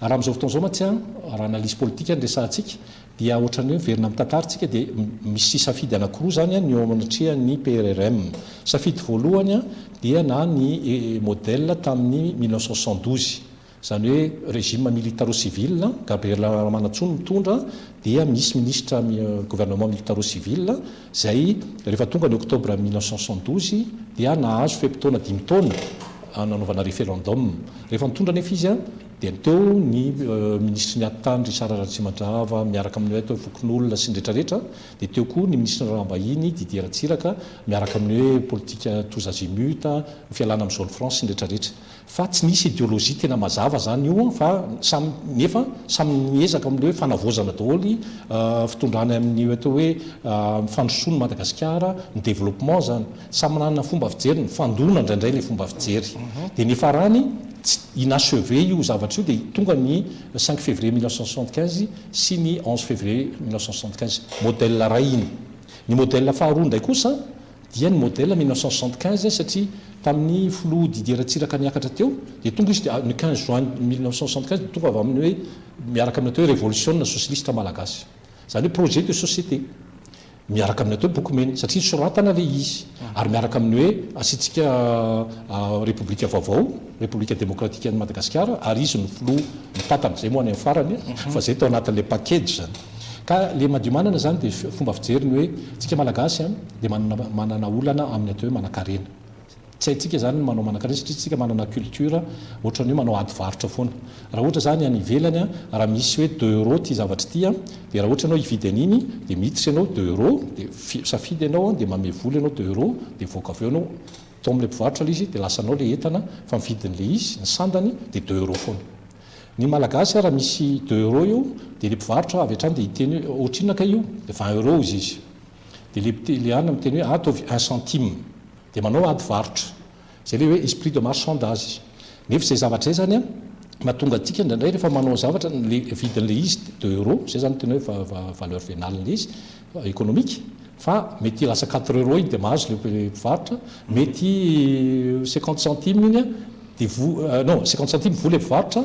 Raha amin'izao fotoana izao mantsy an, raha analyse politique no resahantsika, dia ohatran'ny hoe miverina amin'ny tantara isika dia misy safidy anankiroa izany ny eo anatrehan'ny PRRM. Safidy voalohany dia na ny modèle tamin'ny 1972, Izany hoe régime militaro-civil, Gabriel Ramanantsoa no mitondra, dia misy minisitra gouvernement militaro-civil izay rehefa tonga ny octobre 1972 dia nahazo fe-potoana dimy taona. nanaovana référendum. Rehefa nitondra anefa izy dia teo ny minisitry ny atitany Richard Ratsimandrava miaraka amin'ny hoe atao fokonolona sy ny rehetrarehetra, dia teo koa ny minisitry ny raharaham-bahiny Didier Ratsiraka miaraka amin'ny hoe politika tous azimuts, ny fialana amin'ny zone franche sy ny rehetrarehetra. Fa tsy nisy ideolojia tena mazava zany io fa samy nefa samy niezaka amin'ilay hoe fanavaozana daholo fitondrana amin'ny atao hoe fandrosoan'i Madagasikara, ny développement zany. Samy nanana fomba fijery, nifandona indraindray ilay fomba fijery. Dia niafarany tsy inachevé io zavatra io dia tonga ny cinq février 1975 sy ny 11 février 1975. Modèle iray iny. Ny modèle faharoa indray kosa dia ny modèle 1975 satria tamin'ny filoha Didier Ratsiraka niakatra teo dia tonga izy dia ny 15 juin 1975 dia tonga avy amin'ny hoe miaraka amin'ny atao hoe révolution socialiste malagasy. Izany hoe projet de société miaraka amin'ny atao hoe boky mena satria soratana ilay izy ary miaraka amin'ny hoe asiantsika république vaovao, république démocratique an'i Madagasikara ary izy no filoha mitantana. Izay moa any amin'ny farany fa izay tao anatin'ilay package zany. Ka le madio manana zany dia fomba fijery ny hoe tsika malagasy dia manana olana amin'ny atao hoe manankarena. Tsy haintsika zany ny manao manankarena satria tsika manana culture ohatran'ny hoe manao ady varotra foana. Raha ohatra zany any ivelany raha misy hoe deux euros ity zavatra ity dia raha ohatra ianao hividy an'iny dia miditra ianao deux euros dia safidy ianao dia manome vola ianao deux euros dia mivoaka avy eo ianao tao amin'ilay mpivarotra ilay izy dia lasanao ilay entana fa ny vidin'ilay izy ny sandany dia deux euros foana. Ny malagasy raha misy deux euros eo dia ilay mpivarotra avy hatrany dia hiteny hoe ohatrinona kay io? Dia vingt euros hozy izy. Dia ilay ilay anona miteny hoe ataovy un centime. Dia manao ady varotra. Izay ilay hoe esprit de marchandage. Nefa izay zavatra izay izany an, mahatonga antsika indraindray rehefa manao zavatra, ilay vidin'ilay izy deux euros, izay izany no tena hoe valeur vénale ilay izy, économique, fa mety lasa quatre euros iny dia mahazo ilay mpivarotra, mety cinquante centimes iny an, dia voa, non, cinquante centimes voa ilay mpivarotra,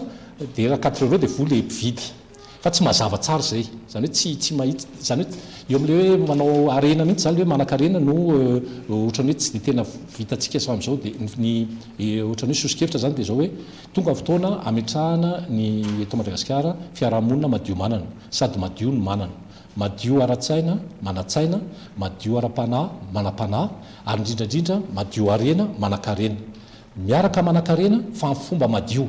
dia raha quatre euros dia voa ilay mpividy. Fa tsy mazava tsara izay. Izany hoe tsy tsy mahitsy, izany hoe eo amin'ilay hoe manao harena mihitsy izany, ilay hoe manan-karena no ohatran'ny hoe tsy dia tena vitantsika hatramin'izao. Dia ny ohatran'ny hoe soso-kevitra izany dia izao hoe tonga ny fotoana hametrahana ny eto Madagasikara fiarahamonina madio manana, sady madio no manana. Madio ara-tsaina, manan-tsaina, madio ara-panahy, manam-panahy, ary indrindra indrindra madio harena, manan-karena. Miaraka manan-karena fa amin'ny fomba madio.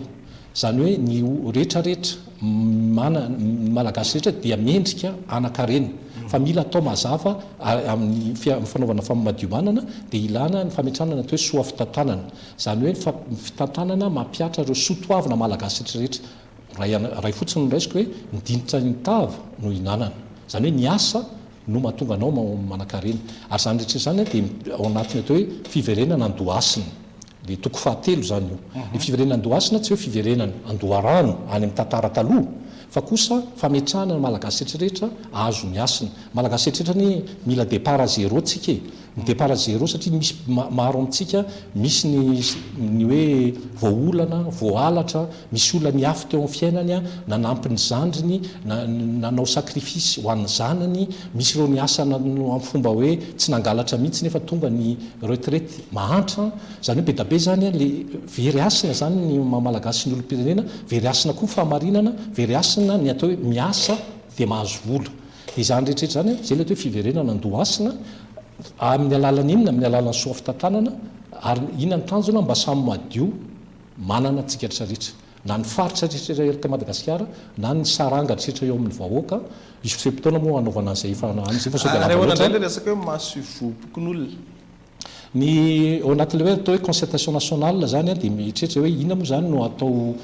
Izany hoe ny rehetra rehetra mana, ny Malagasy rehetra dia mendrika hanan-karena. Fa mila atao mazava amin'ny fanaovana madio manana dia ilana ny fametrahana ny atao hoe soa fitantanana. Izany hoe ny fitantanana mampihatra ireo soa toavina Malagasy rehetra rehetra. Ray ray fotsiny no raisiko hoe ny dinitra ny tava no ihinanana. Izany hoe ny asa no mahatonga anao manankarena. Ary izany rehetra izany dia ao anatin'ny atao hoe fiverenana an-dohasina. Ilay toko fahatelo izany io. Ny fiverenana an-dohasina tsy hoe fiverenana an-doharano any amin'ny tantara taloha fa kosa fametrahana ny Malagasy rehetra rehetra ahazo ny hasina. Malagasy rehetra rehetra anie mila départ à zéro tsika e. Ny départ à zéro satria misy maro amintsika misy ny ny hoe voaolana, voahalatra, misy olona niafy teo amin'ny fiainany, nanampy ny zandriny, nanao sacrifice ho an'ny zanany, misy ireo niasa amin'ny fomba hoe tsy nangalatra mihitsy nefa tonga ny retraite mahantra, izany hoe be da be izany le very hasina izany ny maha malagasy ny olom-pirenena, very hasina koa ny fahamarinana, very hasina ny atao hoe miasa dia mahazo vola. Dia izany rehetra rehetra izany, izay ilay atao hoe fiverenana an-dohasina, amin'ny alalan'ny inona? Amin'ny alalan'ny soa fitantanana, ary inona ny tanjona? Mba samy madio manana antsika rehetra rehetra, na ny faritra rehetra eto Madagasikara, na ny saranga rehetra eo amin'ny vahoaka, hisy fe-potoana moa hanaovana an'izay efa any izay fa sao dia Ary lava ahoana loatra. indray ilay resaka hoe masoivohom-pokonolona? Ny ao anatin'ilay hoe atao hoe concertation nationale izany dia mieritreritra hoe inona moa izany no atao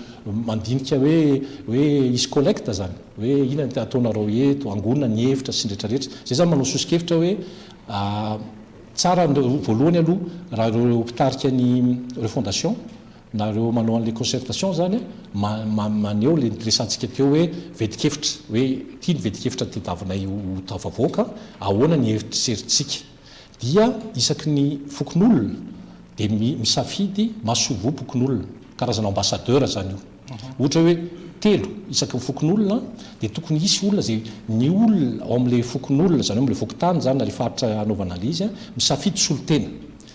mandinika hoe hoe hisy collecte izany hoe inona no ataonareo eto, angonina ny hevitra sy ny rehetra rehetra. Izay izany manao soso-kevitra hoe tsara voalohany aloha raha ireo mpitarika ny refondation na ireo manao an'ilay concertation izany maneho ilay niresahantsika teo hoe vetin-kevitra hoe ity ny vetin-kevitra tadiavinay ho tafavoaka, ahoana ny eritreritsika. Dia isaky ny fokonolona dia misafidy masoivohom-pokonolona, karazana ambassadeur izany io. Ohatra hoe telo isaky ny fokonolona dia tokony hisy olona izay ny olona ao amin'ilay fokonolona, izany hoe amin'ilay fokontany izany na ilay faritra hanaovana an'ilay izy, misafidy solontena.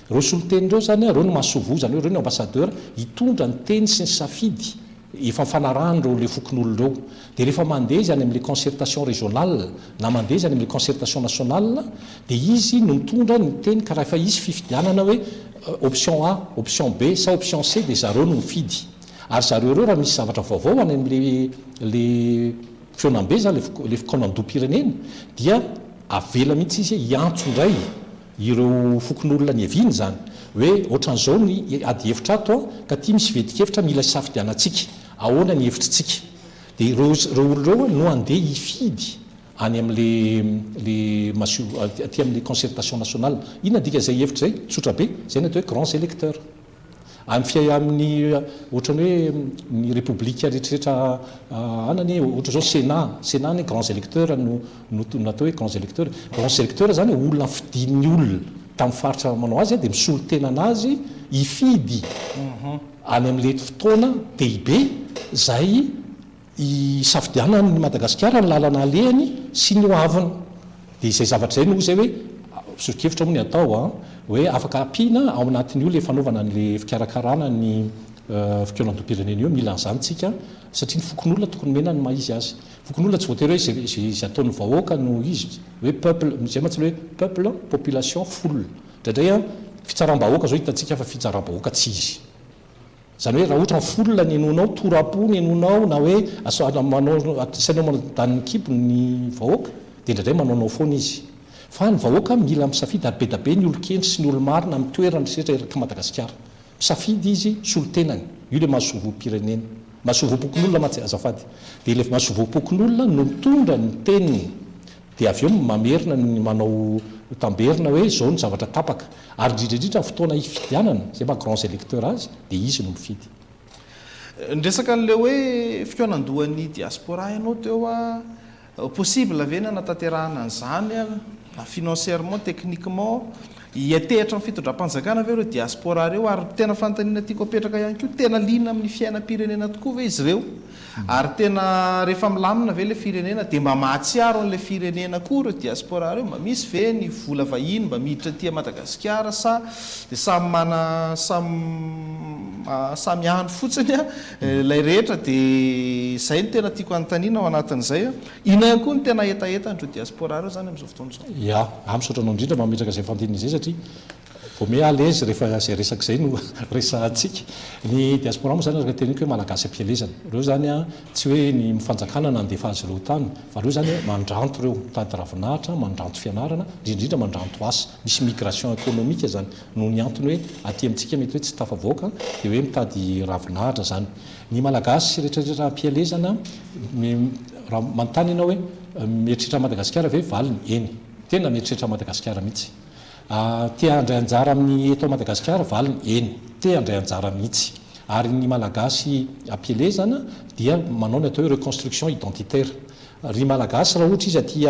Ireo solontena ireo izany, ireo no masoivoho, izany hoe ireo no ambassadeur hitondra ny teny sy ny safidy. Efa nifanarahany ireo le fokonolona ireo. Dia rehefa mandeha izy any amin'ilay concertation régionale na mandeha izy any amin'ilay concertation nationale dia izy no mitondra ny teny ka rahefa hisy fifidianana hoe option A, option B sa option C dia zareo no mifidy. Ary zareo ireo raha misy zavatra vaovao any amin'ilay le fihaonambe izany, le fikaonandoham-pirenena dia avela mihitsy izy hiantso indray ireo fokonolona niaviany izany hoe ohatran'izao ny ady hevitra ato an, ka ity misy vetin-kevitra mila hisafidianantsika, ahoana ny hevitritsika? Dia ireo ireo olona ireo no handeha hifidy any amin'le le masio aty amin'le concertation nationale. Inona ny dikan'izay hevitra izay? Tsotra be, izay no atao hoe grands électeurs. Amin'ny fiai amin'ny ohatran'ny hoe ny repoblika rehetrarehetra any anie ohatra zao Sénat, Sénat anie grands électeurs no no natao hoe grands électeurs. Grands électeurs zany olona fidin'ny olona tamin'ny faritra manao azy dia misolo tena anazy hifidy any amin'ilay fotoana dehibe izay Hisafidianany ny Madagasikara ny lalana alehany sy ny ho aviny. Dia izay zavatra izay no izay hoe sosokevitra moa ny atao an, hoe afaka ampiana ao anatin'io ilay fanaovana an'ilay fikarakarana ny fikaonandoham-pirenena io, mila an'izany tsika satria ny fokonolona tokony omena ny maha izy azy. Fokonolona tsy voatery hoe izay izay ataon'ny vahoaka no izy, hoe peuple, izay mantsy ilay hoe peuple, population, foule. Indraindray an, fitsaram-bahoaka izao hitantsika fa fitsaram-bahoaka tsy izy. Izany hoe raha ohatra ny foule ny henoinao, tora-po ny henoinao na hoe asaina manao asainao manao danin'ny kibo ny vahoaka dia indraindray manaonao foana izy. Fa ny vahoaka mila misafidy ary bedabe ny olon-kendry sy ny olo-marina amin'ny toerana rehetra erak'i Madagasikara. Misafidy izy solontenany. Io ilay mahasovoam-pirenena. Mahasovoam-pokonolona mantsy azafady. Dia ilay mahasovoam-pokonolona no mitondra ny teniny. Dia avy eo mamerina ny manao tamberina hoe izao ny zavatra tapaka. Ary indrindra indrindra ny fotoana hifidianana, izay maha grands électeurs azy, dia izy no mifidy. Niresaka an'ilay hoe fikaonandohan'ny diaspora ianao teo a, possible ve ny hanatanterahana an'izany na financièrement, techniquement? Hiantehitra amin'ny fitondram-panjakana ve ireo diaspora ireo? Ary tena fanontaniana tiako apetraka ihany koa, tena liana amin'ny fiainam-pirenena tokoa ve izy ireo? Ary tena rehefa milamina ve ilay firenena dia mba mahatsiaro an'ilay firenena koa ireo diaspora ireo? Mba misy ve ny vola vahiny mba miditra aty Madagasikara sa dia samy mana samy samy any fotsiny ilay rehetra dia izay no tena tiako hanontaniana ao anatin'izay. Inona ihany koa no tena hetahetan'ireo diaspora ireo izany amin'izao fotoana izao? Ya, ah misaotra anao indrindra mametraka izay fanontaniana izay satria Vao miha à l'aise rehefa izay resaka izay no resahantsika. Ny diaspora moa izany araka ny teneniko hoe malagasy am-pielezana. Ireo izany tsy hoe ny fanjakana nandefa azy ireo tany fa ireo izany mandranto ireo, mitady ravinahitra, mandranto fianarana, indrindra indrindra mandranto asa. Misy migration économique izany noho ny antony hoe aty amintsika mety hoe tsy tafavoaka dia hoe mitady ravinahitra izany. Ny malagasy rehetra rehetra am-pielezana, raha manontany ianao hoe mieritreritra an'i Madagasikara ve? Valiny, eny. Tena mieritreritra an'i Madagasikara mihitsy. Te handray anjara amin'ny eto Madagasikara? Valiny, eny, te handray anjara mihitsy. Ary ny Malagasy am-pielezana dia manao ny atao hoe reconstruction identitaire. Ry Malagasy raha ohatra izy aty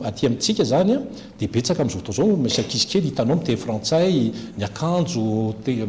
aty amintsika izany dia betsaka amin'izao fotoana izao misy ankizy kely hitanao miteny frantsay, ny akanjo te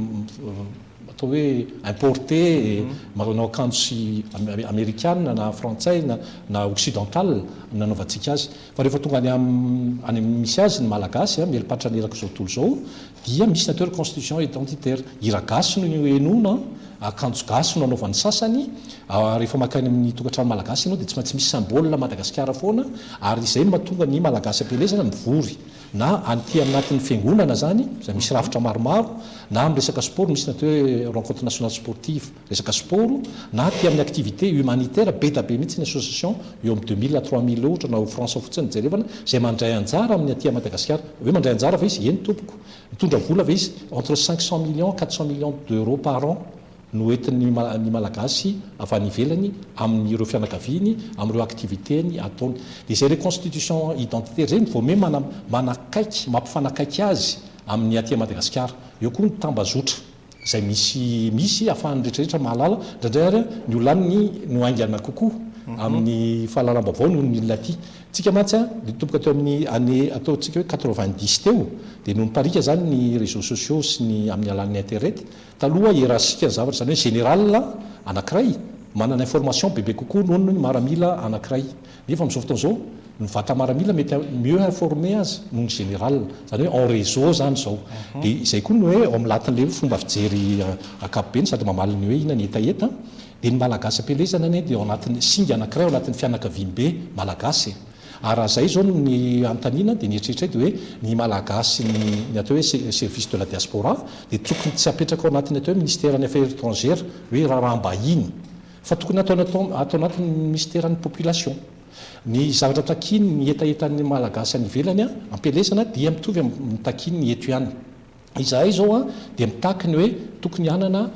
atao hoe importé, manao akanjo sy amerikana na frantsay na occidental no nanaovantsika azy. Fa rehefa tonga any am any amin'ny misy azy ny Malagasy, mieli-patrana erak'izao tontolo izao, dia misy ny atao hoe reconstitution identitaire. Hira gasy no henoina, akanjo gasy no anaovan'ny sasany, rehefa mankany amin'ny tokantrano malagasy ianao dia tsy maintsy misy symbole Madagasikara foana, ary izay no mahatonga ny Malagasy am-pielezana mivory, na aty anatin'ny fiangonana izany, izay misy rafitra maromaro, na amin'ny resaka sport misy ny atao hoe rencontre nationale sportive. Resaka sport na aty amin'ny activité humanitaire be da be mihitsy ny association eo amin'ny 2000 à 3000 eo ohatra na ao France fotsiny no jerevana izay mandray anjara amin'ny aty à Madagasikara. Hoe mandray anjara ve izy? Eny tompoko. Mitondra vola ve izy? Entre 500 millions 400 millions d'euros par an no entin'ny ny Malagasy avy any ivelany amin'ireo fianakaviany, amin'ireo activité-ny ataony. Dia izay reconstitution identitaire izay no vao miha manakaiky, mampifanakaiky azy amin'ny aty à Madagasikara. Eo koa ny tambazotra. Izay misy misy ahafahan'ny rehetra rehetra mahalala, indraindray ary ny olona any no haingana kokoa amin'ny fahalalam-baovao noho ny olona aty. Tsika mantsy an, nitomboka teo amin'ny année ataontsika hoe 90 teo dia no niparika izany ny réseaux sociaux sy ny amin'ny alalan'ny internet. Taloha hiérarchique ny zavatra, izany hoe général anankiray manana information bebe kokoa noho ny maramila anankiray. Nefa amin'izao fotoana izao, ny vata maramila mety mieux informé aza noho ny général. Izany hoe en réseau izany izao. Dia izay koa ny hoe ao amin'ny latin'ilay hoe fomba fijery ankapobeny sady mamaly ny hoe inona ny hetaheta. Dia ny Malagasy am-pielezana anie dia ao anatin'ny singa anankiray ao anatin'ny fianakaviambe malagasy e. Ary raha izay izao no ny anontaniana dia ny eritreritray dia hoe ny Malagasy ny ny atao hoe service de la diaspora dia tokony tsy apetraka ao anatin'ny atao hoe ministeran'ny affaires étrangères hoe raharaham-bahiny fa tokony atao ato anatin'ny ministeran'ny population. Ny zavatra takiany ny hetahetan'ny Malagasy any ivelany am-pielezana dia mitovy amin'ny takiany eto ihany. Izahay izao dia mitaky ny hoe tokony hanana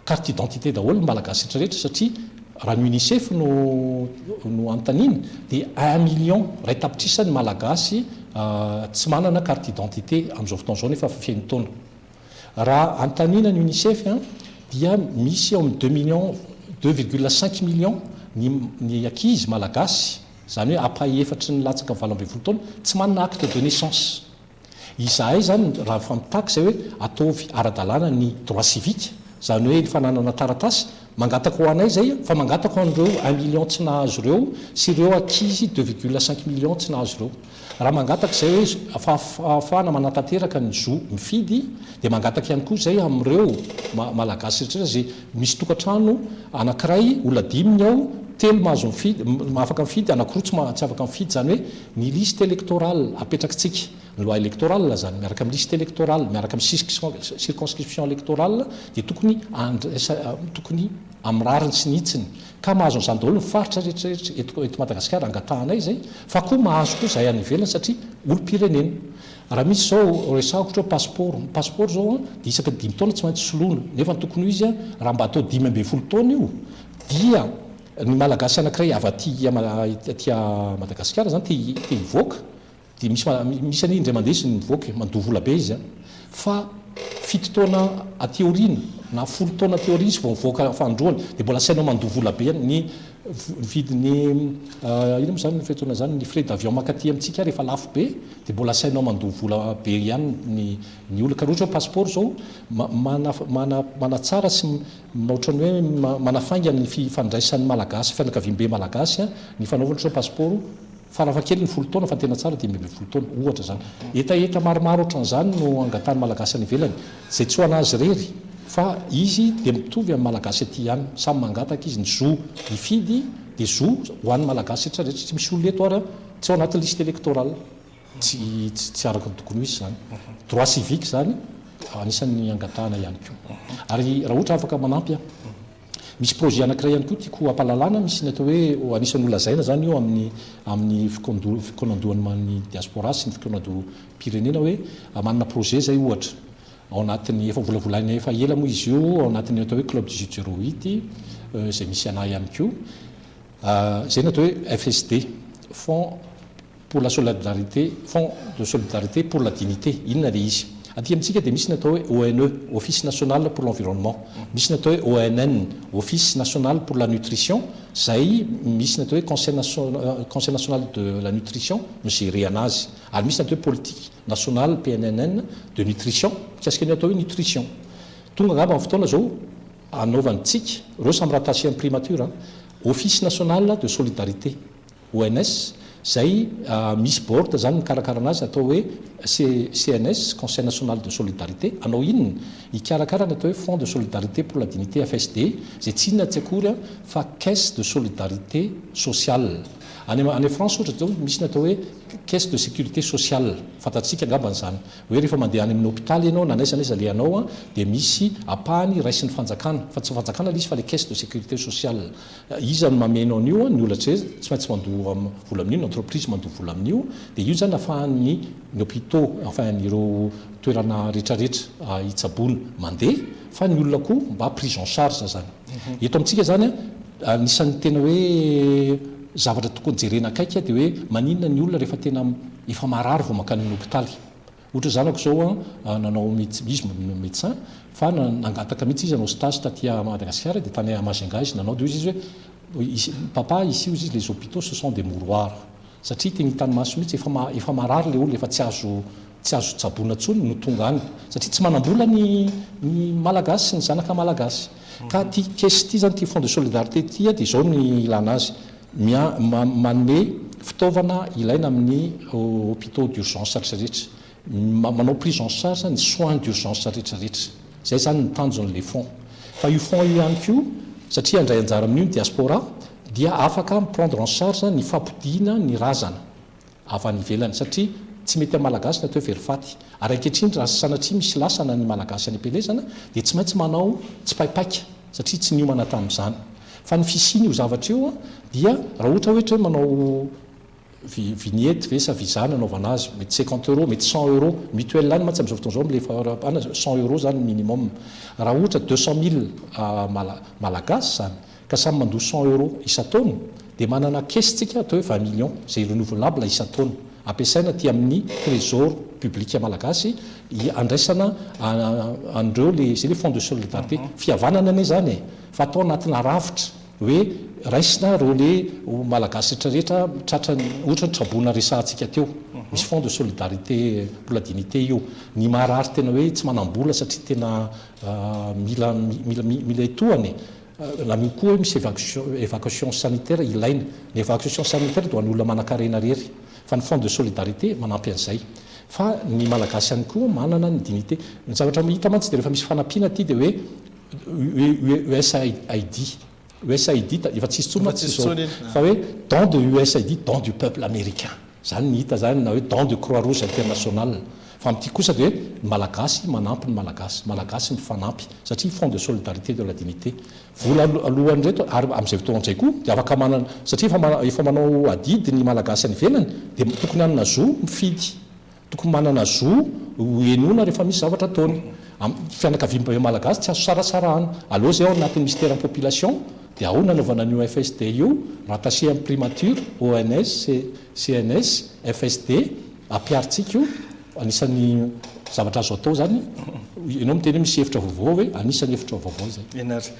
carte d'identité daholo ny Malagasy rehetra rehetra satria raha ny Unicef no no anontaniana dia un million, iray tapitrisa ny Malagasy tsy manana carte d'identité amin'izao fotoana izao nefa feno taona. Raha anontaniana ny Unicef dia misy eo amin'ny deux millions, 2,5 millions ny ny ankizy Malagasy, izany hoe ampahefatry ny latsaka 18 taona tsy manana acte de naissance. Izahay izany raha efa mitaky izay hoe ataovy ara-dalàna ny droit civique, izany hoe ny fananana taratasy, mangataka ho anay izay fa mangataka ho an'ireo un million tsy nahazo ireo sy ireo ankizy 2,5 millions tsy nahazo ireo. Raha mangataka izay hoe fahafahana manatanteraka ny zo mifidy dia mangataka ihany koa izay amin'ireo Malagasy rehetra izay misy tokantrano anankiray olona dimy ny ao, telo mahazo mifidy, afaka mifidy, anankiroa tsy afaka mifidy, izany hoe Ny liste électorale apetrakitsika, ny loi électorale zany, miaraka amin'ny liste électorale, miaraka amin'ny circonscription électorale dia tokony andraisa, tokony amin'ny rariny sy ny hitsiny. Ka mahazo an'izany daholo ny faritra rehetra rehetra eto eto Madagasikara, angatahanay izay, fa koa mahazo koa izahay any ivelany satria olom-pirenena. Raha misy izao resahako ohatra hoe passeport, ny passeport izao an, dia isaky ny dimy taona tsy maintsy soloina, nefa ny tokony ho izy an, raha mba atao 15 taona io dia Ny Malagasy anankiray avy aty aty Madagasikara zany te te hivoaka dia misy misy anie indray mandeha izy mivoaka e, mandoa vola be izy an, fa fito taona aty aoriana na folo taona aty aoriana izy vao mivoaka fanindroany dia mbola asainao mandoa vola be ny vidin'ny inona moa zany fiantsoana izany ny frais d'avion mankaty amintsika ary efa lafo be dia mbola asainao mandoa vola be ihany ny ny olona ka raha ohatra hoe passeport zao mana mana manatsara sy Ohatran'ny hoe manafaingana ny fifandraisan'ny Malagasy, fianakaviambe Malagasy ny fanaovana ohatra hoe pasipaoro farafahakeliny folo taona fa ny tena tsara 15 taona, ohatra izany. Hetaheta maromaro ohatran'izany no angatahan'ny Malagasy any ivelany, izay tsy ho an'azy irery fa izy dia mitovy amin'ny Malagasy aty ihany, samy mangataka izy, ny zo hifidy dia zo ho an'ny Malagasy rehetra rehetra, tsy misy olona eto ary tsy ao anatin'ny liste électorale. Tsy tsy araka ny tokony ho izy izany. Droit civique izany anisan'ny angatahana ihany koa. Ary raha ohatra afaka manampy aho. Misy projet anankiray ihany koa tiako hampahalalana, misy ny atao hoe anisan'ny holazaina izany io amin'ny amin'ny fikaonandohan'ny diaspora sy ny fikaonandoham-pirenena hoe manana projet izay ohatra ao anatin'ny efa volavolaina efa ela moa izy io ao anatin'ny atao hoe club 18 08 izay misy anah ihany koa. Izay ny atao hoe FSD, Fonds pour la solidarité, Fonds de solidarité pour la dignité, inona ilay izy? Aty amintsika dia misy ny atao hoe ONE, Office national pour l'environnement, misy ny atao hoe ONN, Office national pour la nutrition, izay misy ny atao hoe Conseil Conseil national de la nutrition mi-gérer anazy, ary misy ny atao hoe politique nationale, PNNN, de nutrition, mikasika ny atao hoe nutrition. Tonga angamba ny fotoana izao hanaovantsika, ireo samy rattaché amin'ny primature an, Office national de solidarité. ONS, izay misy board izany mikarakara anazy atao hoe CNS, Conseil National de Solidarité, hanao inona? Hikarakara ny atao hoe Fonds de Solidarité pour la Dignité, FSD, izay tsy inona tsy akory fa Caisse de Solidarité Sociale. Any any France ohatra izao misy ny atao hoe Caisse de Sécurité Sociale, fantatsika angambany izany, hoe rehefa mandeha any amin'ny hopitaly ianao na n'aiza n'aiza alehanao dia misy ampahany raisin'ny fanjakana, fa tsy fanjakana ilay izy fa ilay Caisse de Sécurité Sociale. Iza no mameno an'io? Ny olona tsy tsy maintsy mandoa vola amin'io, ny entreprise mandoa vola amin'io, dia io izany ahafahan'ny ny hôpitaux, enfin ireo toerana rehetrarehetra hitsaboana mandeha, fa ny olona koa mba prise en charge izany. Eto amintsika izany anisan'ny tena hoe zavatra tokony jerena akaiky dia hoe maninona ny olona rehefa tena efa marary vao mankany amin'ny hôpitaly. Ohatra zanako zao an, nanao izy médecin fa nangataka mihitsy izy hanao stage taty Madagasikara dia tany Majunga izy nanao dia hoy izy hoe papa ici hoy izy les hôpitaux ce sont des mouroirs satria teny hitany maso mihitsy efa efa marary le olona efa tsy azo tsy azo tsaboina intsony no tonga any satria tsy manam-bola ny ny malagasy ny zanaka malagasy ka ity caisse ity zany ity fonds de solidarité ity dia izao ny ilana azy Manome fitaovana ilaina amin'ny hôpitaux d'urgence rehetra, manao prise en charge ny soins d'urgence rehetra rehetra. Izay izany ny tanjon'ilay fonds. Fa io fonds io ihany koa satria handray anjara amin'io ny diaspora, dia afaka mi-prendre en charge ny fampodiana ny razana avy any ivelany satria tsy mety amin'ny Malagasy ny atao hoe very faty. Ary ankehitriny raha sanatria misy lasana ny Malagasy any am-pielezana dia tsy maintsy manao tsipaipaika satria tsy niomana tamin'izany. Fa ny fisian'io zavatra io dia raha ohatra hoe manao vignette ve sa visa no anaovana azy, mety cinquante euros, mety cent euros, mutuelle any mantsy amin'izao fotoana izao amin'ilay faharoapana cent euros izany ny minimum. Raha ohatra deux cent mille Malagasy izany ka samy mandoa cent euros isan-taona dia manana caisse tsika atao hoe vingt millions izay renouvelable isan-taona ampiasaina aty amin'ny trésor public malagasy andraisana an'ireo le izay le fonds de solidarité. Fihavanana anie izany e! Fa atao anatina rafitra hoe raisina ireo le malagasy rehetra rehetra tratran'ny ohatra ny traboina resahantsika teo. Misy fonds de solidarité pour la dignité io. Ny marary tena hoe tsy manam-bola satria tena mila mila mila etohana e. Na mino koa hoe misy évacuation sanitaire ilaina. Ny évacuation sanitaire dia ho an'ny olona manankarena irery. Fa ny fonds de solidarité manampy an'izay. Fa ny Malagasy ihany koa manana ny dignité. Ny zavatra hita mantsy dia rehefa misy fanampiana aty dia hoe USAID. USAID efa tsisy intsony mantsy izao. Fa hoe don de USAID, don du peuple américain. Izany ny hita izany na hoe don de croix rouge internationale. Fa amin'ity kosa dia hoe ny Malagasy manampy ny Malagasy, Malagasy mifanampy satria fonds de solidarité de la dignité. Vola alohan'ireto ary amin'izay fotoana izay koa dia afaka manana satria efa efa manao adidy ny Malagasy any ivelany dia tokony hanana zo mifidy. Tokony manana zo ho henoina rehefa misy zavatra ataony. Amin'ny fianakaviambe Malagasy tsy azo sarasarahana. Aleo izay ao anatin'ny misteran'ny population dia ao nanaovana an'io FSD io, rattaché amin'ny primature, ONS, CNS, FSD, ampiharintsika io, anisan'ny zavatra azo atao izany, ianao miteny hoe misy hevitra vaovao hoe anisan'ny hevitra vaovao izay. Eny ary.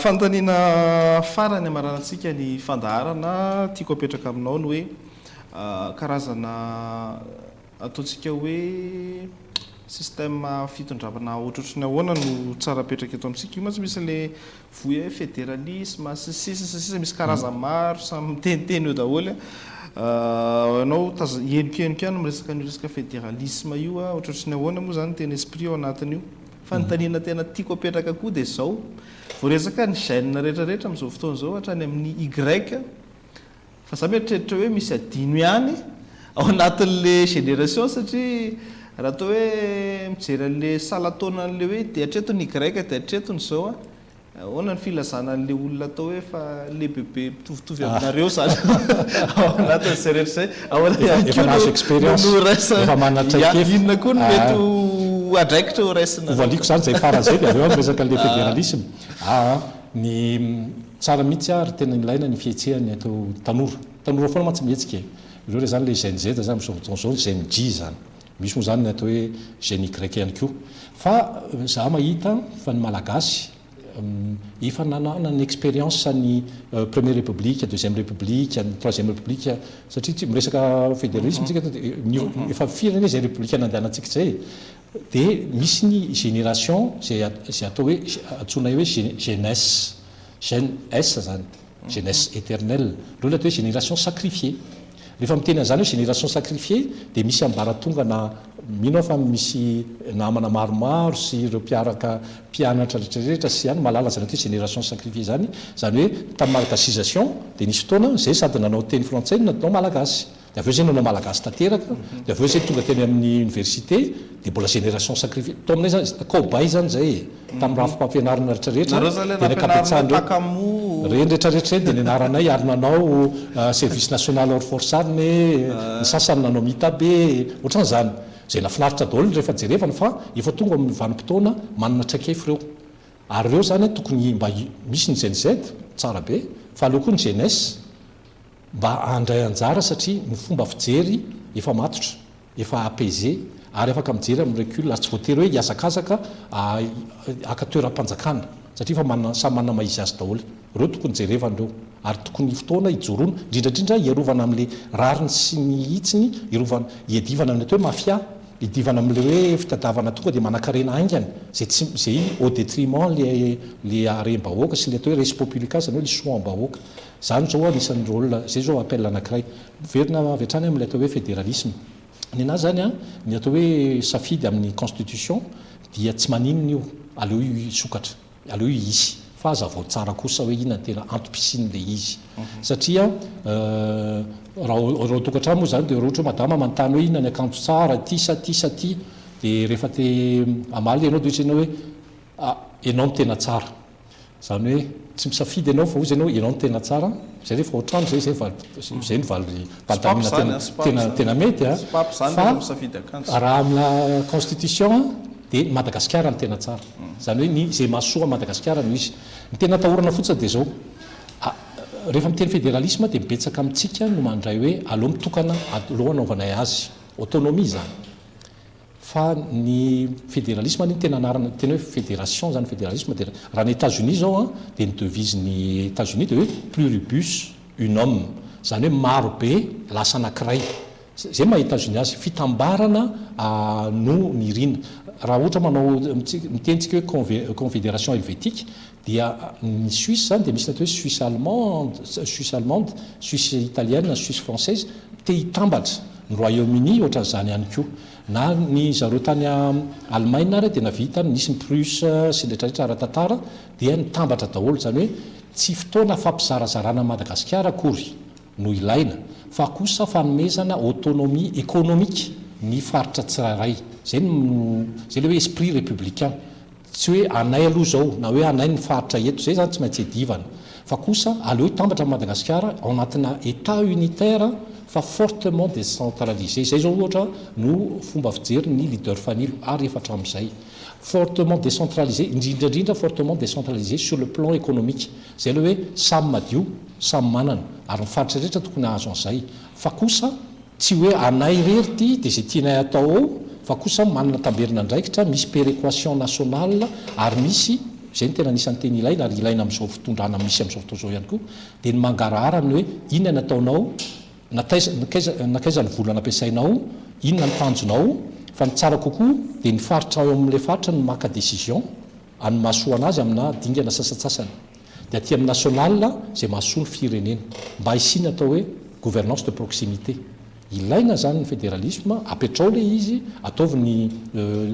Fanontaniana farany hamaranantsika ny fandaharana tiako apetraka aminao ny hoe karazana ataontsika hoe système fitondrana ohatrohatry ny ahoana no tsara apetraka eto amintsika? Io mantsy misy an'ilay voy hoe fédéralisme sy ny sisa sy ny sisa misy karazany maro samy miteniteny eo daholo. Ianao taz- henoko ihany miresaka an'io resaka fédéralisme io ohatrohatry ny ahoana moa izany ny tena esprit ao anatin'io? Fanontaniana tena tiako apetraka koa dia izao, voaresaka ny gène rehetrarehetra amin'izao fotoana izao hatrany amin'ny Y, Fa za mieritreritra hoe misy adino ihany ao anatin'le génération satria raha atao hoe mijery an'le salan-taonan'le hoe dia hatreto ny Y dia hatreto ny izao an, ahoana ny filazana an'le olona atao hoe efa lehibebe mitovitovy aminareo izany ao anatin'izay rehetra izay, ahoana ihany Efa koa nahazo no expérience, no raisina, efa manana ya, traikefa. inona koa no mety ho andraikitra ho raisinareo? Hovaliako izany izay farany izay dia avy eo aho miresaka an'le fédéralisme. Aa ny Tsara mihitsy ary tena ilaina ny fihetsehan'ny atao tanora. Tanora foana mantsy mihetsika e. Ireo re zany le Gen Z zany amin'izao fotoana izao, Gen J zany. Misy moa zany ny atao hoe Gen Y ihany koa. Fa za mahita fa ny Malagasy efa nanana ny expérience ny première république, deuxième république, ny troisième république satria tsy miresaka fédéralisme tsika eto dia efa firy anie zay république nandehanantsika zay e. Dia misy ny génération izay izay atao hoe antsoinay hoe jeunesse, jeune S izany, jeunesse éternelle, ireo ilay atao hoe génération sacrifiée. Rehefa miteny an'izany hoe génération sacrifiée dia misy ambaratongana, mino aho fa misy namana maromaro sy ireo mpiaraka mpianatra rehetra rehetra sy any mahalala izany atao hoe génération sacrifiée izany, izany hoe tamin'ny malagasisation dia nisy fotoana izay sady nanao teny frantsay no natao malagasy. Dia avy eo zay nanao malagasy tanteraka, dia avy eo zay tonga teny amin'ny université, dia mbola génération sacrifiée, tao aminay zany, cobaye zany zay e, tamin'ny rafi-pampianarana rehetra rehetra, Nareo zany le dia ny nampianarina ankabetsahan'ireo, takamoa. ireny rehetra rehetra ireny dia nianaranay ary nanao service national hors force armée, ny sasany nanao mitabe, ohatran'izany. Izay nahafinaritra daholo rehefa jerevana fa efa tonga amin'ny vanim-potoana manana traikefa ireo. Ary ireo zany tokony mba misy ny Gen Z, tsara be, fa aleo koa ny jeunesse, mba handray anjara satria ny fomba fijery efa matotra, efa apaisé ary afaka mijery amin'ny recul ary tsy voatery hoe hihazakazaka haka toeram-panjakana satria efa manana samy manana maha izy azy daholo. Ireo tokony jerevana ireo ary tokony fotoana hijoroana, indrindra indrindra hiarovana amin'ilay rariny sy ny hitsiny, hiarovana, hiadivana amin'ny atao hoe mafia, hiadivana amin'ilay hoe fitadiavana tonga dia manankarena haingana izay tsy izay au détriment ilay ilay harem-bahoaka sy ilay atao hoe res publica izany hoe ilay soam-bahoaka. Zany zao anisan'ny rôle, zay zao appel anakiray. Miverina avy hatrany amin'ilay atao hoe fédéralisme. Ny anahy zany an, ny atao hoe safidy amin'ny constitution dia tsy maninona io, aleo io hisokatra, aleo io hisy. Fa hazavao tsara kosa hoe inona ny tena antom-pisian'ilay izy. Satria raha raha ao an-tokantrano moa izany dia raha ohatra hoe madama manontany hoe inona ny akanjo tsara, ity sa ity sa ity, dia rehefa te hamaly ianao dia hoy ianao hoe ah, ianao no tena tsara. Izany hoe tsy misafidy ianao fa hoy ianao, ianao no tena tsara. Izay rehefa ao an-trano izay, izay valy, izay no valim-panontaniana tena tena tena mety an. Fa raha amina constitution dia ny Madagasikara no tena tsara. Izany hoe ny izay mahasoa an'i Madagasikara no izy. Ny tena atahorana fotsiny dia izao, rehefa miteny fédéralisme dia betsaka amintsika no mandray hoe aleo mitokana, aleo anaovanay azy. Autonomie izany. Fa ny fédéralisme anie tena anarana, tena hoe fédération izany fédéralisme dia raha ny Etats-Unis izao an, dia ny devise-n'ny Etats-Unis dia hoe pluribus unum, izany hoe maro be lasa anankiray. Izay maha Etats-Unis azy, fitambarana no nirina. Raha ohatra manao, miteny tsika hoe confédération helvétique dia ny Suisse izany dia misy ny atao hoe Suisse allemande, Suisse allemande, Suisse italienne, Suisse française, te hitambatra. Ny Royaume-Uni ohatran'izany ihany koa. Na ny zareo tany Allemagne ary dia navita, nisy ny Prusse sy ny rehetra rehetra ara-tantara dia nitambatra daholo. Izany hoe tsy fotoana fampizarazarana an'i Madagasikara akory no ilaina fa kosa fanomezana autonomie économique ny faritra tsirairay. Izay no, izay ilay hoe esprit républicain. Tsy hoe anay aloha izao na hoe anay ny faritra eto, izay izany tsy maintsy iadivana. Fa kosa aleo hitambatra amin'i Madagasikara ao anatina Etat unitaire fa fortement décentralisé. Izay izao ohatra no fomba fijerin'ny leader Fanilo ary efa hatramin'izay. Fortement décentralisé, indrindra indrindra fortement décentralisé sur le plan économique. Izay ilay hoe samy madio, samy manana. Ary ny faritra rehetra tokony hahazo an'izay. Fa kosa Tsy hoe anay irery ity dia izay tianay atao ao fa kosa manana tamberin'andraikitra, misy péréquation nationale ary misy, izay no tena anisan'ny teny ilaina ary ilaina amin'izao fitondrana misy amin'izao fotoana izao ihany koa, dia ny mangarahara amin'ny hoe inona ny ataonao, na taiza, nankaiza, nankaiza ny vola nampiasainao, inona ny tanjonao, fa ny tsara kokoa dia ny faritra ao amin'ilay faritra no maka décision any mahasoa an'azy amina dingana sasantsasany. Dia aty amin'ny national izay mahasoa ny firenena. Mba hisian'ny atao hoe gouvernance de proximité. Ilaina izany ny fédéralisme, apetrao ilay izy, ataovy ny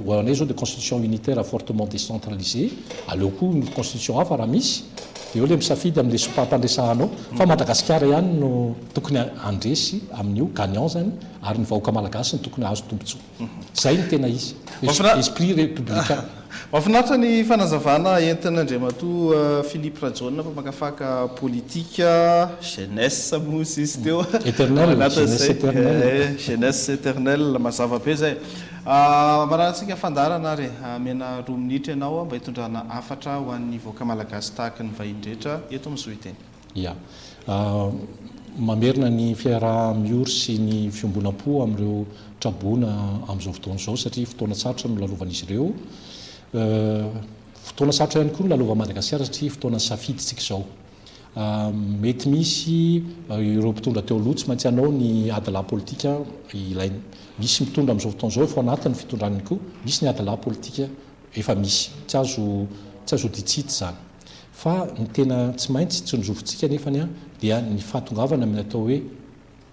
ho anay izao dia constitution unitaire fortement décentralisée, aleo koa ny constitution hafa raha misy, dia eo ilay misafidy amin'ilay sopapa andresahanao. Fa Madagasikara ihany no tokony handresy amin'io, gagnant izany, ary ny vahoaka malagasy no tokony hahazo tombontsoa. Zay no tena izy. Esprit républicain. Mahafinaritra ny fanazavana entin'Andriamatoa Philippe Rajaona mpamakafaka politika, jeunesse moa sisa teo. Éternel, jeunesse éternelle. Jeunesse éternelle, mazava be zay. Amaranantsika fandaharana ary amena 2 minitra ianao mba hitondrana hafatra ho an'ny vahoaka malagasy tahaka ny vahiny rehetra eto amin'ny Zohiteny. Ia. Mamerina ny fiaraha-miory sy ny fiombonam-po amin'ireo traboina amin'izao fotoana izao satria fotoana sarotra no lalovan'izy ireo. Fotoana sarotra ihany koa no lalovan'i Madagasikara satria fotoana safidintsika izao. Mety misy ireo mpitondra teo aloha tsy maintsy hanao ny adilahy politika ilaina. Misy mitondra amin'izao fotoana izao efa ao anatin'ny fitondrany koa, misy ny adilahy politika efa misy. Tsy azo tsy azo odian-tsy hita izany. Fa ny tena tsy maintsy tsinjovintsika anefany dia ny fahatongavana amin'ny atao hoe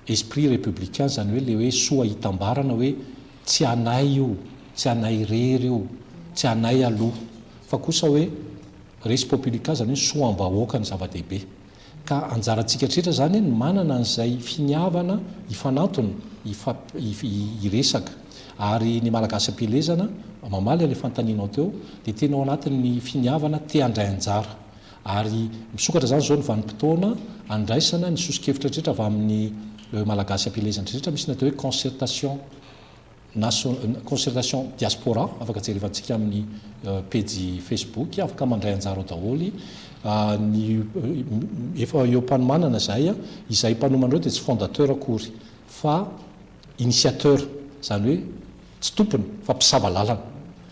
esprit républicain, izany hoe ilay hoe soa hitambarana hoe tsy anay io, tsy anay irery io, tsy anay aloha, fa kosa hoe res populica, izany hoe soam-bahoaka no zava-dehibe. Ka anjarantsika tretra izany ny manana an'izay finiavana hifanantona, hiresaka. Ary ny Malagasy am-pielezana, mamaly an'ilay fanontanianao teo, dia tena ao anatin'ny finiavana te handray anjara. Ary misokatra izany izao ny vanim-potoana andraisana ny soso-kevitra rehetra avy amin'ny Malagasy am-pielezana rehetra, misy ny atao hoe concertation. Nation concertation diaspora afaka jerevantsika amin'ny pejy facebook afaka mandray anjara ao daholo ny efa eo am-panomanana izahay izahay mpanomana ireo dia tsy fondateur akory fa initiateur izany hoe tsy tompony fa mpisava lalana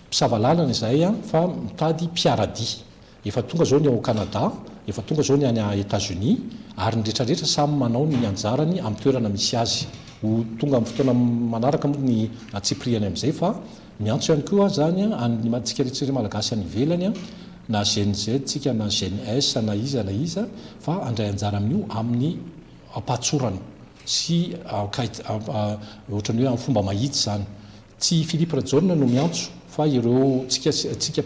mpisava lalana izahay fa mitady mpiara-dia Efa tonga zao ny ao Canada, efa tonga zao ny any Etats Unis, ary ny rehetra rehetra samy manao ny anjarany amin'ny toerana misy azy. Ho tonga amin'ny fotoana manaraka moa ny antsipirihany amin'izay fa miantso ihany koa aho zany an'ny antsika rehetra rehetra Malagasy any ivelany na Gen Z tsika na Gen S na iza na iza fa handray anjara amin'io amin'ny ampahatsorana sy ohatran'ny hoe amin'ny fomba mahitsy izany. Tsy i Philippe Rajaona no miantso. fa ireo tsika tsika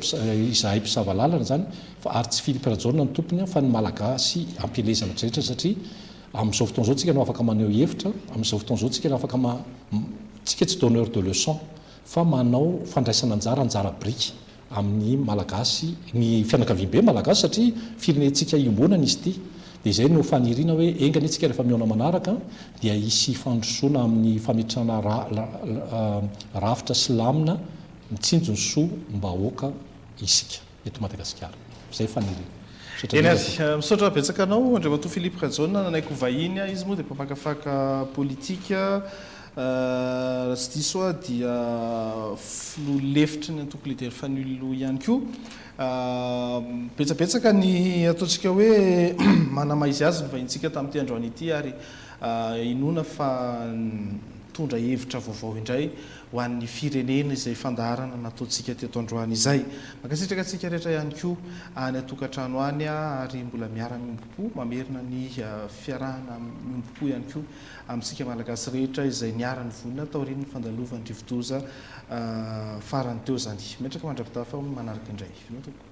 izahay mpisava lalana izany fa ary tsy Philippe Rajaona no tompony fa ny Malagasy ampielezana rehetra satria amin'izao fotoana izao tsika no afaka maneho hevitra, amin'izao fotoana izao tsika no afaka ma tsika tsy donneur de leçon fa manao fandraisana anjara anjara biriky amin'ny Malagasy, ny fianakaviambe Malagasy satria firenentsika iombonana izy ity. Dia izay no faniriana hoe enga anie tsika rehefa mihaona manaraka dia hisy fandrosoana amin'ny fametrahana rafitra sy lamina mitsinjo ny soa mbahoaka isika eto Madagasikara. Izay faniriana. Misaotra Eny indrindra. ary, misaotra betsaka anao Andriamatoa Philippe Rajaona nanaiky ho vahiny. Izy moa dia mpamakafaka politika, raha tsy diso aho dia filoha lefitry ny antoko Leader Fanilo ihany koa. Betsabetsaka ny ataontsika hoe manamaizy azy ny vahintsika tamin'ity androany ity ary inoana fa nitondra hevitra vaovao indray ho an'ny firenena izay fandaharana nataontsika teto androany izay. Mankasitraka antsika rehetra ihany koa any an-tokantrano any ary mbola miara-miombom-po mamerina ny fiarahana miombom-po ihany koa amintsika Malagasy rehetra izay niara-nivonona taorian'ny fandalovan'ny rivodoza farany teo izany. Mipetraka mandra-pitafa manaraka indray. Veloma tompoko.